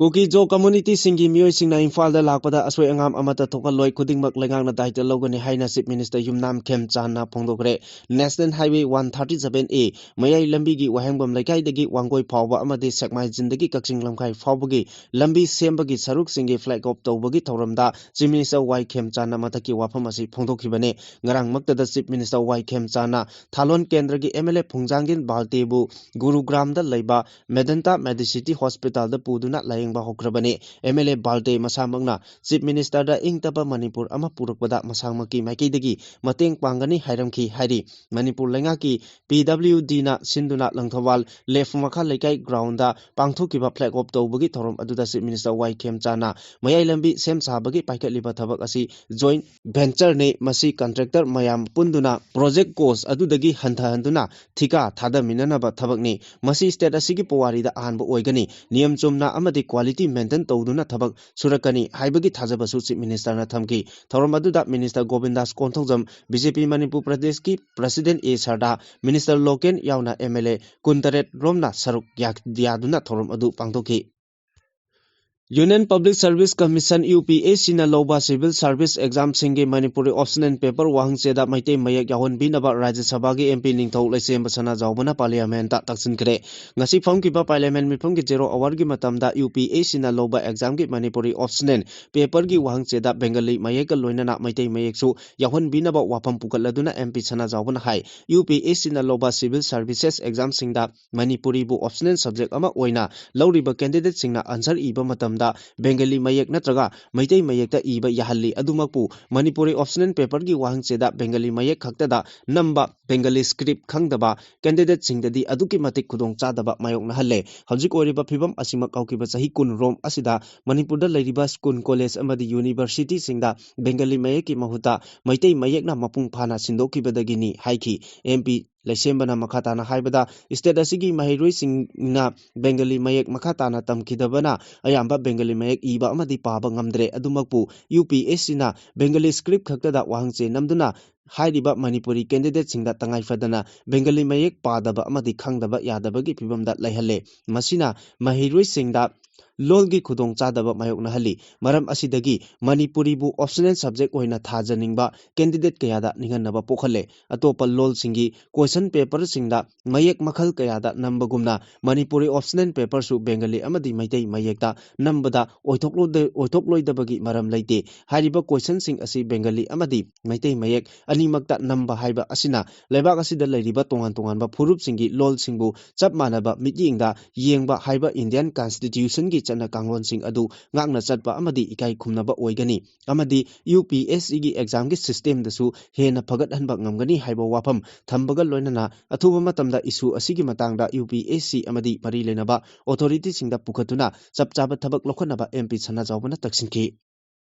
ꯀꯨꯀꯤ ꯖꯣ ꯀꯝꯃ꯭ꯌꯨꯅꯤꯇꯤꯁꯤꯡꯒꯤ ꯃꯤꯑꯣꯏꯁꯤꯡꯅ ꯏꯝꯐꯥꯜꯗ ꯂꯥꯛꯄꯗ ꯑꯁꯣꯏ ꯑꯉꯥꯝ ꯑꯃꯠꯇ ꯊꯣꯛꯍꯜꯂꯣꯏ, ꯈꯨꯗꯤꯡꯃꯛ ꯂꯩꯉꯥꯛꯅ ꯗꯥꯏꯇ ꯂꯧꯒꯅꯤ ꯍꯥꯏꯅ ꯆꯤꯐ ꯃꯤꯅꯤꯁꯇꯔ ꯌꯨꯝꯅꯥꯝ ꯈꯦꯝꯆꯥꯟꯅ ꯐꯣꯡꯗꯣꯛꯈ꯭ꯔꯦ꯫ National highway one thirty seven A ꯃꯌꯥꯏ ꯂꯝꯕꯤꯒꯤ ꯋꯥꯍꯦꯡꯕꯝ ꯂꯩꯀꯥꯏꯗꯒꯤ ꯋꯥꯡꯒꯣꯏ ꯐꯥꯎꯕ ꯑꯃꯗꯤ ꯁꯦꯛꯃꯥꯏꯖꯤꯟꯗꯒꯤ ꯀꯛꯆꯤꯡ ꯂꯝꯈꯥꯏ ꯐꯥꯎꯕꯒꯤ ꯂꯝꯕꯤ ꯁꯦꯝꯕꯒꯤ ꯁꯔꯨꯛꯁꯤꯡꯒꯤ ꯐ꯭ꯂꯦꯒ ꯑꯣꯐ ꯇꯧꯕꯒꯤ ꯊꯧꯔꯝꯗ ꯆꯤꯐ ꯃꯤꯅꯤꯁꯇꯔ ꯋꯥꯏ ꯈꯦꯝꯆꯥꯟꯅ ꯃꯊꯛꯀꯤ ꯋꯥꯐꯝ ꯑꯁꯤ ꯐꯣꯡꯗꯣꯛꯈꯤꯕꯅꯤ꯫ ꯉꯔꯥꯡꯃꯛꯇꯗ ꯆꯤꯐ ꯃꯤꯅꯤꯁꯇꯔ ꯋꯥꯏ ꯈꯦꯝꯆꯥꯟꯅ ꯊꯥꯂꯣꯟ ꯀꯦꯟꯗ꯭ꯔꯒꯤ ꯑꯦꯝ ꯑꯦꯜ ꯑꯦ ꯐꯨꯡꯖꯥꯡꯒꯤꯟ ꯕꯥꯜꯇꯦꯕꯨ ꯒꯨꯔꯨꯒ꯭ꯔꯥꯝꯗ ꯂꯩꯕ ꯃꯦꯗꯟꯇꯥ ꯃꯦꯗꯤꯁꯤꯇꯤ ꯍꯣꯁꯄꯤꯇꯥꯜꯗ ꯄꯨꯗꯨꯅ ꯂꯥꯌꯦꯡꯕ ꯍꯧꯈ꯭ꯔꯕꯅꯤ꯫ M L A Valte ꯃꯁꯥꯃꯛꯅ chief ꯃꯤꯅꯤꯁꯇꯔꯗ ꯏꯪ ꯇꯞꯄ ꯃꯅꯤꯄꯨꯔ ꯑꯃ ꯄꯨꯔꯛꯄꯗ ꯃꯁꯥꯃꯛꯀꯤ ꯃꯥꯏꯀꯩꯗꯒꯤ ꯃꯇꯦꯡ ꯄꯥꯡꯒꯅꯤ ꯍꯥꯏꯔꯝꯈꯤ ꯍꯥꯏꯔꯤ꯫ ꯃꯅꯤꯄꯨꯔ ꯂꯩꯉꯥꯛꯀꯤ ꯄꯤ ꯗꯕ꯭ꯂꯤꯎ ꯗꯤꯅ ꯁꯤꯟꯗꯨꯅ ꯂꯪꯊꯧꯕꯥꯜ ꯂꯦꯐ ꯃꯈꯥ ꯂꯩꯀꯥꯏ ꯒ꯭ꯔꯥꯎꯟꯗ ꯄꯥꯡꯊꯣꯛꯈꯤꯕ ꯐ꯭ꯂꯦꯒ ꯑꯣꯐ ꯇꯧꯕꯒꯤ ꯊꯧꯔꯝ ꯑꯗꯨꯗ ꯆꯤꯐ ꯃꯤꯅꯤꯁꯇꯔ ꯋꯥꯏ ꯈꯦꯝꯆꯥꯅ ꯃꯌꯥꯏ ꯂꯝꯕꯤ ꯁꯦꯝ ꯁꯥꯕꯒꯤ ꯄꯥꯏꯈꯠꯂꯤꯕ ꯊꯕꯛ ꯑꯁꯤ ꯖꯣꯏꯟ ꯚꯦꯟꯆꯔꯅꯤ꯫ ꯃꯁꯤ ꯀꯟꯇ꯭ꯔꯦꯛꯇꯔ ꯃꯌꯥꯝ ꯄꯨꯟꯗꯨꯅ ꯄ꯭ꯔꯣꯖꯦꯛ ꯀꯣꯁ ꯑꯗꯨꯗꯒꯤ ꯍꯟꯊꯍꯟꯗꯨꯅ ꯊꯤꯀꯥ ꯊꯥꯗꯃꯤꯟꯅꯅꯕ ꯊꯕꯛꯅꯤ꯫ ꯃꯁꯤ ꯁ꯭ꯇꯦꯠ ꯑꯁꯤꯒꯤ ꯄꯨꯋꯥꯔꯤꯗ ꯑꯍꯥꯟꯕ ꯑꯣꯏꯒꯅꯤ꯫ ꯅꯤꯌꯝ ꯆꯨꯝꯅ ꯑꯃꯗꯤ ꯀ꯭ꯋꯥꯂꯤꯇꯤ ꯃꯦꯟꯇꯦꯟ ꯇꯧꯗꯨꯅ ꯊꯕꯛ ꯁꯨꯔꯛꯀꯅꯤ ꯍꯥꯏꯕꯒꯤ ꯊꯥꯖꯕꯁꯨ ꯆꯤꯐ ꯃꯤꯅꯤꯁꯇꯔꯅ ꯊꯝꯈꯤ꯫ ꯊꯧꯔꯝ ꯑꯗꯨꯗ ꯃꯤꯅꯤꯁꯇꯔ ꯒꯣꯕꯤꯟꯗꯥꯁ ꯀꯣꯟꯊꯧꯖꯝ, ꯕꯤ ꯖꯦ ꯄꯤ ꯃꯅꯤꯄꯨꯔ ꯄ꯭ꯔꯗꯦꯁꯀꯤ ꯄ꯭ꯔꯁꯤꯗꯦꯟ ꯑꯦ ꯁꯔꯗꯥ, ꯃꯤꯅꯤꯁꯇꯔ ꯂꯣꯀꯦꯟ ꯌꯥꯎꯅ ꯑꯦꯝ ꯑꯦꯜ ꯑꯦ ꯀꯨꯟꯇꯔꯦꯠ ꯔꯣꯝꯅ ꯁꯔꯨꯛ ꯌꯥ-, ꯌꯥꯗꯨꯅ ꯊꯧꯔꯝ ꯑꯗꯨ ꯄꯥꯡꯊꯣꯛꯈꯤ꯫ Union Public Service Commission, U P S ꯁꯤꯅ ꯂꯧꯕ ꯁꯤꯚꯤꯜ ꯁꯔꯚꯤꯁ ꯑꯦꯛꯖꯥꯝꯁꯤꯡꯒꯤ ꯃꯅꯤꯄꯨꯔꯤ ꯑꯣꯞꯁꯅꯦꯜ ꯄꯦꯄꯔ ꯋꯥꯍꯪꯆꯦꯗ ꯃꯩꯇꯩ ꯃꯌꯦꯛ ꯌꯥꯎꯍꯟꯕꯤꯅꯕ ꯔꯥꯖ꯭ꯌ ꯁꯚꯥꯒꯤ ꯑꯦꯝ ꯄꯤ ꯅꯤꯡꯊꯧ ꯂꯩꯁꯦꯝꯕ ꯁꯅꯥꯖꯥꯎꯕꯅ ꯄꯥꯔꯂꯤꯌꯥꯃꯦꯟꯠꯇ ꯇꯛꯁꯤꯟꯈ꯭ꯔꯦ꯫ ꯉꯁꯤ ꯐꯝꯈꯤꯕ ꯄꯥꯔꯂꯤꯌꯥꯃꯦꯟꯠ ꯃꯤꯐꯝꯒꯤ ꯖꯦꯔꯣ ꯑꯋꯥꯔꯒꯤ ꯃꯇꯝꯗ ꯌꯨ ꯄꯤ ꯑꯦꯁ ꯁꯤꯅ ꯂꯧꯕ ꯑꯦꯛꯖꯥꯝꯒꯤ ꯃꯅꯤꯄꯨꯔꯤ ꯑꯣꯞꯁꯅꯦꯜ ꯄꯦꯄꯔꯒꯤ ꯋꯥꯍꯪꯆꯦꯗ ꯕꯦꯡꯒꯂꯤ ꯃꯌꯦꯛꯀ ꯂꯣꯏꯅꯅ ꯃꯩꯇꯩ ꯃꯌꯦꯛꯁꯨ ꯌꯥꯎꯍꯟꯕꯤꯅꯕ ꯋꯥꯐꯝ ꯄꯨꯈꯠꯂꯗꯨꯅ ꯑꯦꯝ ꯄꯤ ꯁꯅꯥꯖꯥꯎꯕꯅ ꯍꯥꯏ, ꯌꯨ ꯄꯤ ꯑꯦꯁ ꯁꯤꯅ ꯂꯧꯕ ꯁꯤꯚꯤꯜ ꯁꯔꯚꯤꯁꯦꯁ ꯑꯦꯛꯖꯥꯝꯁꯤꯡꯗ ꯃꯅꯤꯄꯨꯔꯤꯕꯨ ꯑꯣꯞꯁꯅꯦꯜ ꯁꯕꯖꯦꯛ ꯑꯃ ꯑꯣꯏꯅ ꯂꯧꯔꯤꯕ ꯀꯦꯟꯗꯤꯗꯦꯠꯁꯤꯡꯅ ꯑꯟꯁꯔ ꯏꯕ ꯃꯇꯝꯗ ꯕꯦꯡꯒꯂꯤ ꯃꯌꯦꯛ ꯅꯠꯇ꯭ꯔꯒ ꯃꯩꯇꯩ ꯃꯌꯦꯛꯇ ꯏꯕ ꯌꯥꯍꯜꯂꯤ꯫ ꯑꯗꯨꯃꯛꯄꯨ ꯃꯅꯤꯄꯨꯔꯤ ꯑꯣꯞꯁꯅꯦꯜ ꯄꯦꯄꯔꯒꯤ ꯋꯥꯍꯪꯆꯦꯗ ꯕꯦꯡꯒꯂꯤ ꯃꯌꯦꯛ ꯈꯛꯇꯗ ꯅꯝꯕ ꯕꯦꯡꯒꯂꯤ ꯁ꯭ꯀ꯭ꯔꯤꯞ ꯈꯪꯗꯕ ꯀꯦꯟꯗꯤꯗꯦꯠꯁꯤꯡꯗꯗꯤ ꯑꯗꯨꯛꯀꯤ ꯃꯇꯤꯛ ꯈꯨꯗꯣꯡꯆꯥꯗꯕ ꯃꯥꯌꯣꯛꯅꯍꯜꯂꯦ꯫ ꯍꯧꯖꯤꯛ ꯑꯣꯏꯔꯤꯕ ꯐꯤꯕꯝ ꯑꯁꯤꯃꯛ ꯍꯧꯈꯤꯕ ꯆꯍꯤ ꯀꯨꯟ ꯔꯣꯝ ꯑꯁꯤꯗ ꯃꯅꯤꯄꯨꯔꯗ ꯂꯩꯔꯤꯕ ꯁ꯭ꯀꯨꯜ, ꯀꯣꯂꯦꯖ ꯑꯃꯗꯤ ꯌꯨꯅꯤꯚꯔꯁꯤꯇꯤꯁꯤꯡꯗ ꯕꯦꯡꯒꯂꯤ ꯃꯌꯦꯛꯀꯤ ꯃꯍꯨꯠꯇ ꯃꯩꯇꯩ ꯃꯌꯦꯛꯅ ꯃꯄꯨꯡ ꯐꯥꯅ ꯁꯤꯟꯗꯣꯛꯈꯤꯕꯗꯒꯤꯅꯤ ꯍꯥꯏꯈꯤ꯫ ꯑꯦꯝ ꯄꯤ ꯂꯩꯁꯦꯝꯕꯅ ꯃꯈꯥ ꯇꯥꯅ ꯍꯥꯏꯕꯗ, ꯁ꯭ꯇꯦꯠ ꯑꯁꯤꯒꯤ ꯃꯍꯩꯔꯣꯏꯁꯤꯡꯅ ꯕꯦꯡꯒꯂꯤ ꯃꯌꯦꯛ ꯃꯈꯥ ꯇꯥꯅ ꯇꯝꯈꯤꯗꯕꯅ ꯑꯌꯥꯝꯕ ꯕꯦꯡꯒꯂꯤ ꯃꯌꯦꯛ ꯏꯕ ꯑꯃꯗꯤ ꯄꯥꯕ ꯉꯝꯗ꯭ꯔꯦ꯫ ꯑꯗꯨꯃꯛꯄꯨ ꯌꯨ ꯄꯤ ꯑꯦꯁ ꯁꯤꯅ ꯕꯦꯡꯒꯂꯤ ꯁ꯭ꯀ꯭ꯔꯤꯞ ꯈꯛꯇꯗ ꯋꯥꯍꯪꯆꯦ ꯅꯝꯗꯨꯅ ꯍꯥꯏꯔꯤꯕ ꯃꯅꯤꯄꯨꯔꯤ ꯀꯦꯟꯗꯤꯗꯦꯠꯁꯤꯡꯗ ꯇꯉꯥꯏ ꯐꯗꯅ ꯕꯦꯡꯒꯂꯤ ꯃꯌꯦꯛ ꯄꯥꯗꯕ ꯑꯃꯗꯤ ꯈꯪꯗꯕ ꯌꯥꯗꯕꯒꯤ ꯐꯤꯕꯝꯗ ꯂꯩꯍꯜꯂꯦ꯫ ꯃꯁꯤꯅ ꯃꯍꯩꯔꯣꯏꯁꯤꯡꯗ ꯂꯣꯜꯒꯤ ꯈꯨꯗꯣꯡꯆꯥꯗꯕ ꯃꯥꯌꯣꯛꯅꯍꯜꯂꯤ꯫ ꯃꯔꯝ ꯑꯁꯤꯗꯒꯤ ꯃꯅꯤꯄꯨꯔꯤꯕꯨ optional subject ꯑꯣꯏꯅ ꯊꯥꯖꯅꯤꯡꯕ candidate ꯀꯌꯥꯗ ꯅꯤꯡꯍꯟꯅꯕ ꯄꯣꯛꯍꯜꯂꯦ꯫ ꯑꯇꯣꯞꯄ ꯂꯣꯜꯁꯤꯡꯒꯤ question paperꯁꯤꯡꯗ ꯃꯌꯦꯛ ꯃꯈꯜ ꯀꯌꯥꯗ ꯅꯝꯕꯒꯨꯝꯅ ꯃꯅꯤꯄꯨꯔꯤ optional paperꯁꯨ ꯕꯦꯡꯒꯂꯤ ꯑꯃꯗꯤ ꯃꯩꯇꯩ ꯃꯌꯦꯛꯇ ꯅꯝꯕꯗ ꯑꯣꯏꯊꯣꯛꯂꯣꯏꯗ-, ꯑꯣꯏꯊꯣꯛꯂꯣꯏꯗꯕꯒꯤ ꯃꯔꯝ ꯂꯩꯇꯦ꯫ ꯍꯥꯏꯔꯤꯕ questionꯁꯤꯡ ꯑꯁꯤ ꯕꯦꯡꯒꯂꯤ ꯑꯃꯗꯤ ꯃꯩꯇꯩ ꯃꯌꯦꯛ ꯑꯅꯤꯃꯛꯇ ꯅꯝꯕ ꯍꯥꯏꯕ ꯑꯁꯤꯅ ꯂꯩꯕꯥꯛ ꯑꯁꯤꯗ ꯂꯩꯔꯤꯕ ꯇꯣꯉꯥꯟ ꯇꯣꯉꯥꯟꯕ ꯐꯨꯔꯨꯞꯁꯤꯡꯒꯤ ꯂꯣꯜꯁꯤꯡꯕꯨ ꯆꯞ ꯃꯥꯟꯅꯕ ꯃꯤꯠꯌꯦꯡꯗ ꯌꯦꯡꯕ ꯍꯥꯏꯕ Indian Constitutionꯒꯤ ꯆꯠꯅ ꯀꯥꯡꯂꯣꯟꯁꯤꯡ ꯑꯗꯨ ꯉꯥꯛꯅ ꯆꯠꯄ ꯑꯃꯗꯤ ꯏꯀꯥꯏ ꯈꯨꯝꯅꯕ ꯑꯣꯏꯒꯅꯤ ꯑꯃꯗꯤ UPSCꯒꯤ examꯒꯤ systemꯗꯁꯨ ꯍꯦꯟꯅ ꯐꯒꯠꯍꯟꯕ ꯉꯝꯒꯅꯤ ꯍꯥꯏꯕ ꯋꯥꯐꯝ ꯊꯝꯕꯒ ꯂꯣꯏꯅꯅ ꯑꯊꯨꯕ ꯃꯇꯝꯗ issue ꯑꯁꯤꯒꯤ ꯃꯇꯥꯡꯗ UPSC ꯑꯃꯗꯤ ꯃꯔꯤ ꯂꯩꯅꯕ authorityꯁꯤꯡꯗ ꯄꯨꯈꯠꯇꯨꯅ ꯆꯞ ꯆꯥꯕ ꯊꯕꯛ ꯂꯧꯈꯠꯅꯕ MP ꯁꯅꯥꯖꯥꯎꯕꯅ ꯇꯛꯁꯤꯟꯈꯤ꯫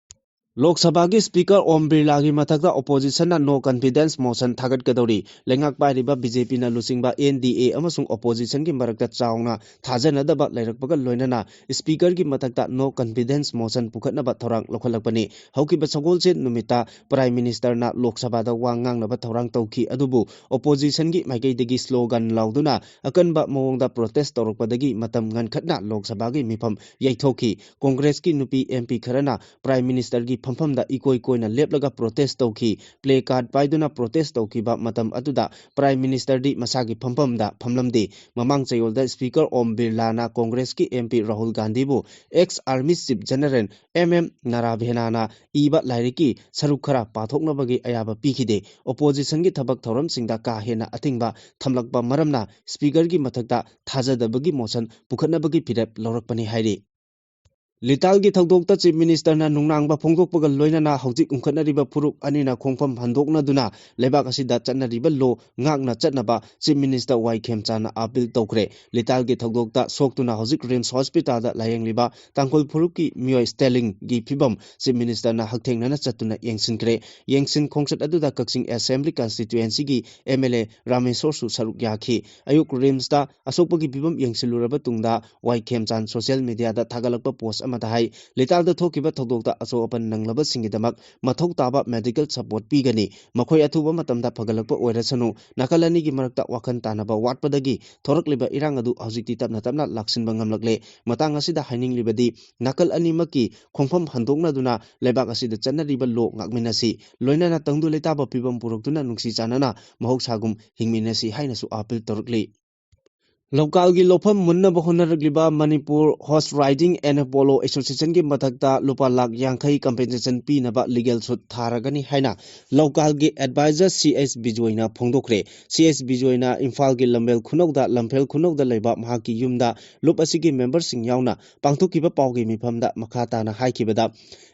ꯂꯣꯛ ꯁꯚꯥꯒꯤ Speaker ꯑꯣꯝ ꯕꯤꯔꯂꯥꯒꯤ ꯃꯊꯛꯇ oppositionꯅ no confidence motion ꯊꯥꯒꯠꯀꯗꯧꯔꯤ꯫ ꯂꯩꯉꯥꯛ ꯄꯥꯏꯔꯤꯕ BJPꯅ ꯂꯨꯆꯤꯡꯕ NDA ꯑꯃꯁꯨꯡ oppositionꯒꯤ ꯃꯔꯛꯇ ꯆꯥꯎꯅ ꯊꯥꯖꯅꯗꯕ ꯂꯩꯔꯛꯄꯒ ꯂꯣꯏꯅꯅ Speakerꯒꯤ ꯃꯊꯛꯇ no confidence motion ꯄꯨꯈꯠꯅꯕ ꯊꯧꯔꯥꯡ ꯂꯧꯈꯠꯂꯛꯄꯅꯤ꯫ ꯍꯧꯈꯤꯕ ꯁꯒꯣꯜꯁꯦꯟ ꯅꯨꯃꯤꯠꯇ Prime Ministerꯅ ꯂꯣꯛ ꯁꯚꯥꯗ ꯋꯥ ꯉꯥꯡꯅꯕ ꯊꯧꯔꯥꯡ ꯇꯧꯈꯤ, ꯑꯗꯨꯕꯨ oppositionꯒꯤ ꯃꯥꯏꯀꯩꯗꯒꯤ slogan ꯂꯥꯎꯗꯨꯅ ꯑꯀꯟꯕ ꯃꯑꯣꯡꯗ protest ꯇꯧꯔꯛꯄꯗꯒꯤ ꯃꯇꯝ ꯉꯟꯈꯠꯅ ꯂꯣꯛ ꯁꯚꯥꯒꯤ ꯃꯤꯐꯝ ꯌꯩꯊꯣꯛꯈꯤ꯫ Congressꯀꯤ ꯅꯨꯄꯤ MP ꯈꯔꯅ Prime Ministerꯒꯤ ꯐꯝꯐꯝꯗ ꯏꯀꯣꯏ ꯀꯣꯏꯅ ꯂꯦꯞꯂꯒ protest ꯇꯧꯈꯤ꯫ Placard ꯄꯥꯏꯗꯨꯅ protest ꯇꯧꯈꯤꯕ ꯃꯇꯝ ꯑꯗꯨꯗ Prime Ministerꯗꯤ ꯃꯁꯥꯒꯤ ꯐꯝꯐꯝꯗ ꯐꯝꯂꯝꯗꯦ꯫ ꯃꯃꯥꯡ ꯆꯌꯣꯜꯗ Speaker ꯑꯣꯝ ꯕꯤꯔꯂꯥꯅ Congressꯀꯤ MP Rahul ꯒꯥꯟꯙꯤꯕꯨ ex Army Chief General MM ꯅꯥꯔꯥꯚꯦꯅꯥꯅ ꯏꯕ ꯂꯥꯏꯔꯤꯛꯀꯤ ꯁꯔꯨꯛ ꯈꯔ ꯄꯥꯊꯣꯛꯅꯕꯒꯤ ꯑꯌꯥꯕ ꯄꯤꯈꯤꯗꯦ꯫ Oppositionꯒꯤ ꯊꯕꯛ ꯊꯧꯔꯝꯁꯤꯡꯗ ꯀꯥ ꯍꯦꯟꯅ ꯑꯊꯤꯡꯕ ꯊꯝꯂꯛꯄ ꯃꯔꯝꯅ Speakerꯒꯤ ꯃꯊꯛꯇ ꯊꯥꯖꯗꯕꯒꯤ motion ꯄꯨꯈꯠꯅꯕꯒꯤ ꯐꯤꯔꯦꯞ ꯂꯧꯔꯛꯄꯅꯤ ꯍꯥꯏꯔꯤ꯫ ꯂꯤꯇꯥꯜꯒꯤ ꯊꯧꯗꯣꯛꯇ Chief Ministerꯅ ꯅꯨꯡꯅꯥꯡꯕ ꯐꯣꯡꯗꯣꯛꯄꯒ ꯂꯣꯏꯅꯅ ꯍꯧꯖꯤꯛ ꯎꯪꯈꯠꯅꯔꯤꯕ ꯐꯨꯔꯨꯞ ꯑꯅꯤꯅ ꯈꯣꯡꯐꯝ ꯍꯟꯗꯣꯛꯅꯗꯨꯅ ꯂꯩꯕꯥꯛ ꯑꯁꯤꯗ ꯆꯠꯅꯔꯤꯕ law ꯉꯥꯛꯅ ꯆꯠꯅꯕ Chief Minister ꯋꯥꯏ ꯈꯦꯝꯆꯥꯟꯅ appeal ꯇꯧꯈ꯭ꯔꯦ꯫ ꯂꯤꯇꯥꯜꯒꯤ ꯊꯧꯗꯣꯛꯇ ꯁꯣꯛꯇꯨꯅ ꯍꯧꯖꯤꯛ RIMS hospitalꯗ ꯂꯥꯌꯦꯡꯂꯤꯕ ꯇꯥꯡꯈꯨꯜ ꯐꯨꯔꯨꯞꯀꯤ ꯃꯤꯑꯣꯏ ꯁ꯭ꯇꯦꯂꯤꯡꯒꯤ ꯐꯤꯕꯝ Chief Ministerꯅ ꯍꯛꯊꯦꯡꯅꯅ ꯆꯠꯇꯨꯅ ꯌꯦꯡꯁꯤꯟꯈ꯭ꯔꯦ꯫ ꯌꯦꯡꯁꯤꯟ ꯈꯣꯡꯆꯠ ꯑꯗꯨꯗ ꯀꯛꯆꯤꯡ Assembly Constituencyꯒꯤ MLA ꯔꯥꯃꯦꯁꯣꯔꯁꯨ ꯁꯔꯨꯛ ꯌꯥꯈꯤ꯫ ꯑꯌꯨꯛ RIMSꯇ ꯑꯁꯣꯛꯄꯒꯤ ꯐꯤꯕꯝ ꯌꯦꯡꯁꯤꯜꯂꯨꯔꯕ ꯇꯨꯡꯗ ꯋꯥꯏ ꯈꯦꯝꯆꯥꯟ social mediaꯗ ꯊꯥꯒꯠꯂꯛꯄ post ꯑꯃꯗ ꯍꯥꯏ, ꯂꯤꯇꯥꯜꯗ ꯊꯣꯛꯈꯤꯕ ꯊꯧꯗꯣꯛꯇ ꯑꯁꯣꯛ ꯑꯄꯟ ꯅꯪꯂꯕꯁꯤꯡꯒꯤꯗꯃꯛ ꯃꯊꯧ ꯇꯥꯕ medical support ꯄꯤꯒꯅꯤ꯫ ꯃꯈꯣꯏ ꯑꯊꯨꯕ ꯃꯇꯝꯗ ꯐꯒꯠꯂꯛꯄ ꯑꯣꯏꯔꯁꯅꯨ꯫ ꯅꯥꯀꯜ ꯑꯅꯤꯒꯤ ꯃꯔꯛꯇ ꯋꯥꯈꯜ ꯇꯥꯅꯕ ꯋꯥꯠꯄꯗꯒꯤ ꯊꯣꯔꯛꯂꯤꯕ ꯏꯔꯥꯡ ꯑꯗꯨ ꯍꯧꯖꯤꯛꯇꯤ ꯇꯞꯅ ꯇꯞꯅ ꯂꯥꯛꯁꯤꯟꯕ ꯉꯝꯂꯛꯂꯦ꯫ ꯃꯇꯥꯡ ꯑꯁꯤꯗ ꯍꯥꯏꯅꯤꯡꯂꯤꯕꯗꯤ, ꯅꯥꯀꯜ ꯑꯅꯤꯃꯛꯀꯤ ꯈꯣꯡꯐꯝ ꯍꯟꯗꯣꯛꯅꯗꯨꯅ ꯂꯩꯕꯥꯛ ꯑꯁꯤꯗ ꯆꯠꯅꯔꯤꯕ law ꯉꯥꯛꯃꯤꯟꯅꯁꯤ꯫ ꯂꯣꯏꯅꯅ ꯇꯪꯗꯨ ꯂꯩꯇꯥꯕ ꯐꯤꯕꯝ ꯄꯨꯔꯛꯇꯨꯅ ꯅꯨꯡꯁꯤ ꯆꯥꯟꯅꯅ ꯃꯍꯧꯁꯥꯒꯨꯝ ꯍꯤꯡꯃꯤꯟꯅꯁꯤ ꯍꯥꯏꯅꯁꯨ appeal ꯇꯧꯔꯛꯂꯤ꯫ ꯂꯧꯀꯥꯜꯒꯤ ꯂꯧꯐꯝ ꯃꯨꯟꯅꯕ ꯍꯣꯠꯅꯔꯛꯂꯤꯕ Manipur Horse Riding and Polo Associationꯒꯤ ꯃꯊꯛꯇ ꯂꯨꯄꯥ ꯂꯥꯈ ꯌꯥꯡꯈꯩ compensation ꯄꯤꯅꯕ legal suit ꯊꯥꯔꯒꯅꯤ ꯍꯥꯏꯅ ꯂꯧꯀꯥꯜꯒꯤ advisor C S ꯕꯤꯖꯣꯏꯅ ꯐꯣꯡꯗꯣꯛꯈ꯭ꯔꯦ꯫ C S ꯕꯤꯖꯣꯏꯅ ꯏꯝꯐꯥꯜꯒꯤ ꯂꯝꯕꯦꯜ ꯈꯨꯅꯧꯗ, ꯂꯝꯐꯦꯜ ꯈꯨꯅꯧꯗ ꯂꯩꯕ ꯃꯍꯥꯛꯀꯤ ꯌꯨꯝꯗ ꯂꯨꯞ ꯑꯁꯤꯒꯤ memberꯁꯤꯡ ꯌꯥꯎꯅ ꯄꯥꯡꯊꯣꯛꯈꯤꯕ ꯄꯥꯎꯒꯤ ꯃꯤꯐꯝꯗ ꯃꯈꯥ ꯇꯥꯅ ꯍꯥꯏꯈꯤꯕꯗ,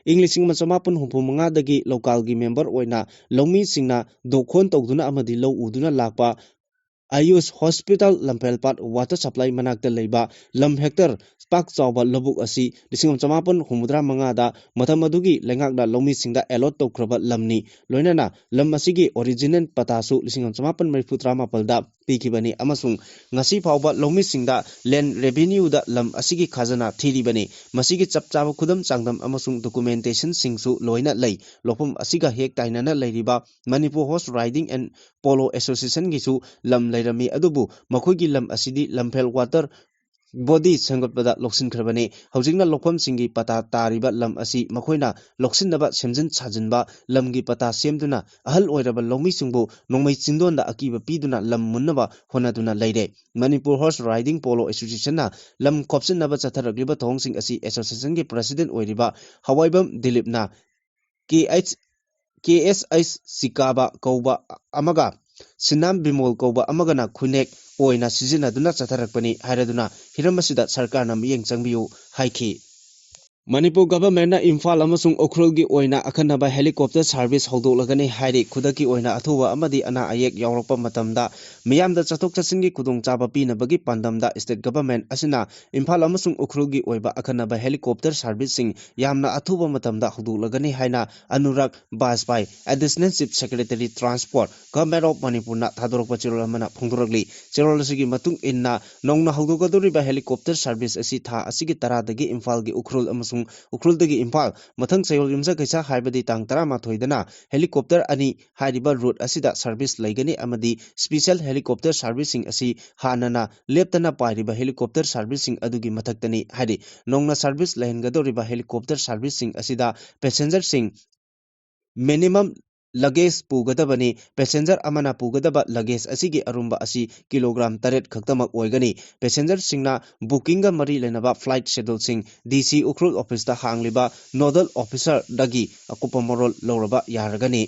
ꯏꯪ ꯂꯤꯁꯤꯡ ꯑꯃ ꯆꯃꯥꯄꯟ ꯍꯨꯝꯐꯨ ꯃꯉꯥꯗꯒꯤ ꯂꯧꯀꯥꯜꯒꯤ member ꯑꯣꯏꯅ ꯂꯧꯃꯤꯁꯤꯡꯅ ꯗꯣꯛꯈꯣꯟ ꯇꯧꯗꯨꯅ ꯑꯃꯗꯤ ꯂꯧ ꯎꯗꯨꯅ ꯂꯥꯛꯄ ꯑꯌꯨꯁ ꯍꯣꯁꯄꯤꯇꯥꯜ ꯂꯝꯐꯦꯜꯄꯥꯠ water supply ꯃꯅꯥꯛꯇ ꯂꯩꯕ ꯂꯝ hectare ꯄꯥꯛ ꯆꯥꯎꯕ ꯂꯧꯕꯨꯛ ꯑꯁꯤ ꯂꯤꯁꯤꯡ ꯑꯃ ꯆꯃꯥꯄꯟ ꯍꯨꯝꯐꯨꯇꯔꯥ ꯃꯉꯥꯗ ꯃꯇꯝ ꯑꯗꯨꯒꯤ ꯂꯩꯉꯥꯛꯅ ꯂꯧꯃꯤꯁꯤꯡꯗ allot ꯇꯧꯈ꯭ꯔꯕ ꯂꯝꯅꯤ꯫ ꯂꯣꯏꯅꯅ ꯂꯝ ꯑꯁꯤꯒꯤ original ꯄꯇꯥꯁꯨ ꯂꯤꯁꯤꯡ ꯑꯃ ꯆꯃꯥꯄꯟ ꯃꯔꯤꯐꯨꯇꯔꯥ ꯃꯥꯄꯜꯗ ꯄꯤꯈꯤꯕꯅꯤ ꯑꯃꯁꯨꯡ ꯉꯁꯤ ꯐꯥꯎꯕ ꯂꯧꯃꯤꯁꯤꯡꯗ land revenueꯗ ꯂꯝ ꯑꯁꯤꯒꯤ ꯈꯖꯅꯥ ꯊꯤꯔꯤꯕꯅꯤ꯫ ꯃꯁꯤꯒꯤ ꯆꯞ ꯆꯥꯕ ꯈꯨꯗꯝ ꯆꯥꯡꯗꯝ ꯑꯃꯁꯨꯡ documentationꯁꯤꯡꯁꯨ ꯂꯣꯏꯅ ꯂꯩ꯫ ꯂꯧꯐꯝ ꯑꯁꯤꯒ ꯍꯦꯛ ꯇꯥꯏꯅꯅ ꯂꯩꯔꯤꯕ Manipur Horse Riding and Polo Associationꯒꯤꯁꯨ ꯂꯝ ꯂꯩꯔꯝꯃꯤ, ꯑꯗꯨꯕꯨ ꯃꯈꯣꯏꯒꯤ ꯂꯝ ꯑꯁꯤꯗꯤ ꯂꯝꯐꯦꯜ water body ꯁꯦꯝꯒꯠꯄꯗ ꯂꯧꯁꯤꯟꯈ꯭ꯔꯕꯅꯤ꯫ ꯍꯧꯖꯤꯛꯅ ꯂꯧꯐꯝꯁꯤꯡꯒꯤ ꯄꯇꯥ ꯇꯥꯔꯤꯕ ꯂꯝ ꯑꯁꯤ ꯃꯈꯣꯏꯅ ꯂꯧꯁꯤꯟꯅꯕ ꯁꯦꯝꯖꯤꯟ ꯁꯥꯖꯤꯟꯕ, ꯂꯝꯒꯤ ꯄꯇꯥ ꯁꯦꯝꯗꯨꯅ ꯑꯍꯜ ꯑꯣꯏꯔꯕ ꯂꯧꯃꯤꯁꯤꯡꯕꯨ ꯅꯣꯡꯃꯩ ꯆꯤꯡꯗꯣꯟꯗ ꯑꯀꯤꯕ ꯄꯤꯗꯨꯅ ꯂꯝ ꯃꯨꯟꯅꯕ ꯍꯣꯠꯅꯗꯨꯅ ꯂꯩꯔꯦ꯫ ꯃꯅꯤꯄꯨꯔ Horse Riding Polo Associationꯅ ꯂꯝ ꯈꯣꯞꯆꯤꯟꯅꯕ ꯆꯠꯊꯔꯛꯂꯤꯕ ꯊꯧꯑꯣꯡꯁꯤꯡ ꯑꯁꯤ associationꯒꯤ president ꯑꯣꯏꯔꯤꯕ ꯍꯋꯥꯏꯕꯝ ꯗꯤꯂꯤꯞꯅ ꯀꯦ ꯑꯩꯆ, ꯀꯦ ꯑꯦꯁ ꯑꯩꯆ ꯁꯤꯀꯥꯕ ꯀꯧꯕ ꯑꯃꯒ ꯁꯤꯅꯥꯝ ꯕꯤꯃꯣꯜ ꯀꯧꯕ ꯑꯃꯒꯅ ꯈꯨꯟꯅꯦꯛ ꯑꯣꯏꯅ ꯁꯤꯖꯤꯟꯅꯗꯨꯅ ꯆꯠꯊꯔꯛꯄꯅꯤ ꯍꯥꯏꯔꯗꯨꯅ ꯍꯤꯔꯝ ꯑꯁꯤꯗ ꯁꯔꯀꯥꯔꯅ ꯃꯤꯠꯌꯦꯡ ꯆꯪꯕꯤꯌꯨ ꯍꯥꯏꯈꯤ꯫ ꯃꯅꯤꯄꯨꯔ ꯒꯚꯔꯟꯃꯦꯟꯠꯅ ꯏꯝꯐꯥꯜ ꯑꯃꯁꯨꯡ ꯎꯈ꯭ꯔꯨꯜꯒꯤ ꯑꯣꯏꯅ ꯑꯈꯟꯅꯕ ꯍꯦꯂꯤꯀꯣꯞꯇꯔ ꯁꯥꯔꯚꯤꯁ ꯍꯧꯗꯣꯛꯂꯒꯅꯤ ꯍꯥꯏꯔꯤ꯫ ꯈꯨꯗꯛꯀꯤ ꯑꯣꯏꯅ ꯑꯊꯨꯕ ꯑꯃꯗꯤ ꯑꯅꯥ ꯑꯌꯦꯛ ꯌꯥꯎꯔꯛꯄ ꯃꯇꯝꯗ ꯃꯤꯌꯥꯝꯗ ꯆꯠꯊꯣꯛ ꯆꯠꯁꯤꯟꯒꯤ ꯈꯨꯗꯣꯡꯆꯥꯕ ꯄꯤꯅꯕꯒꯤ ꯄꯥꯟꯗꯝꯗ ꯁ꯭ꯇꯦꯠ ꯒꯚꯔꯟꯃꯦꯟꯠ ꯑꯁꯤꯅ ꯏꯝꯐꯥꯜ ꯑꯃꯁꯨꯡ ꯎꯈ꯭ꯔꯨꯜꯒꯤ ꯑꯣꯏꯕ ꯑꯈꯟꯅꯕ ꯍꯦꯂꯤꯀꯣꯞꯇꯔ ꯁꯥꯔꯚꯤꯁꯁꯤꯡ ꯌꯥꯝꯅ ꯑꯊꯨꯕ ꯃꯇꯝꯗ ꯍꯧꯗꯣꯛꯂꯒꯅꯤ ꯍꯥꯏꯅ Anurag Bajpai, additional chief secretary transport, government of ꯃꯅꯤꯄꯨꯔꯅ ꯊꯥꯗꯣꯔꯛꯄ ꯆꯦꯔꯣꯜ ꯑꯃꯅ ꯐꯣꯡꯗꯣꯔꯛꯂꯤ꯫ ꯆꯦꯔꯣꯜ ꯑꯁꯤꯒꯤ ꯃꯇꯨꯡ ꯏꯟꯅ, ꯅꯧꯅ ꯍꯧꯗꯣꯛꯀꯗꯧꯔꯤꯕ ꯍꯦꯂꯤꯀꯣꯞꯇꯔ ꯁꯥꯔꯚꯤꯁ ꯑꯁꯤ ꯊꯥ ꯑꯁꯤꯒꯤ ꯇꯔꯥꯗꯒꯤ ꯏꯝꯐꯥꯜꯒꯤ ꯎꯈ꯭ꯔꯨꯜ ꯑꯃꯁꯨꯡ ꯎꯈ꯭ꯔꯨꯜꯗꯒꯤ ꯏꯝꯐꯥꯜ, ꯃꯊꯪ ꯆꯌꯣꯜ ꯌꯨꯝꯖꯀꯩꯁ ꯍꯥꯏꯕꯗꯤ ꯇꯥꯡ ꯇꯔꯥꯃꯥꯊꯣꯏꯗꯅ ꯍꯦꯂꯤꯀꯣꯞꯇꯔ ꯑꯅꯤ ꯍꯥꯏꯔꯤꯕ ꯔꯨꯠ ꯑꯁꯤꯗ ꯁꯥꯔꯚꯤꯁ ꯂꯩꯒꯅꯤ ꯑꯃꯗꯤ ꯁ꯭ꯄꯦꯁꯦꯜ ꯍꯦꯂꯤꯀꯣꯞꯇꯔ ꯁꯥꯔꯚꯤꯁꯁꯤꯡ ꯑꯁꯤ ꯍꯥꯟꯅꯅ ꯂꯦꯞꯇꯅ ꯄꯥꯏꯔꯤꯕ ꯍꯦꯂꯤꯀꯣꯞꯇꯔ ꯁꯥꯔꯚꯤꯁꯁꯤꯡ ꯑꯗꯨꯒꯤ ꯃꯊꯛꯇꯅꯤ ꯍꯥꯏꯔꯤ꯫ ꯅꯧꯅ ꯁꯥꯔꯚꯤꯁ ꯂꯩꯍꯟꯒꯗꯧꯔꯤꯕ ꯍꯦꯂꯤꯀꯣꯞꯇꯔ ꯁꯥꯔꯚꯤꯁꯁꯤꯡ ꯑꯁꯤꯗ ꯄꯦꯁꯦꯟꯖꯔꯁꯤꯡ ꯃꯤꯅꯤꯃꯝ ꯂꯒꯦꯖ ꯄꯨꯒꯗꯕꯅꯤ꯫ ꯄꯦꯁꯦꯟꯖꯔ ꯑꯃꯅ ꯄꯨꯒꯗꯕ ꯂꯒꯦꯖ ꯑꯁꯤꯒꯤ ꯑꯔꯨꯝꯕ ꯑꯁꯤ ꯀꯤꯂꯣꯒ꯭ꯔꯥꯝ ꯇꯔꯦꯠ ꯈꯛꯇꯃꯛ ꯑꯣꯏꯒꯅꯤ꯫ ꯄꯦꯁꯦꯟꯖꯔꯁꯤꯡꯅ ꯕꯨꯀꯤꯡꯒ ꯃꯔꯤ ꯂꯩꯅꯕ ꯐ꯭ꯂꯥꯏꯠ ꯁꯦꯗ꯭ꯌꯨꯜꯁꯤꯡ ꯗꯤ ꯁꯤ ꯎꯈ꯭ꯔꯨꯜ ꯑꯣꯐꯤꯁꯇ ꯍꯥꯡꯂꯤꯕ ꯅꯣꯗꯜ ꯑꯣꯐꯤꯁꯔꯗꯒꯤ ꯑꯀꯨꯞꯄ ꯃꯔꯣꯜ ꯂꯧꯔꯕ ꯌꯥꯔꯒꯅꯤ꯫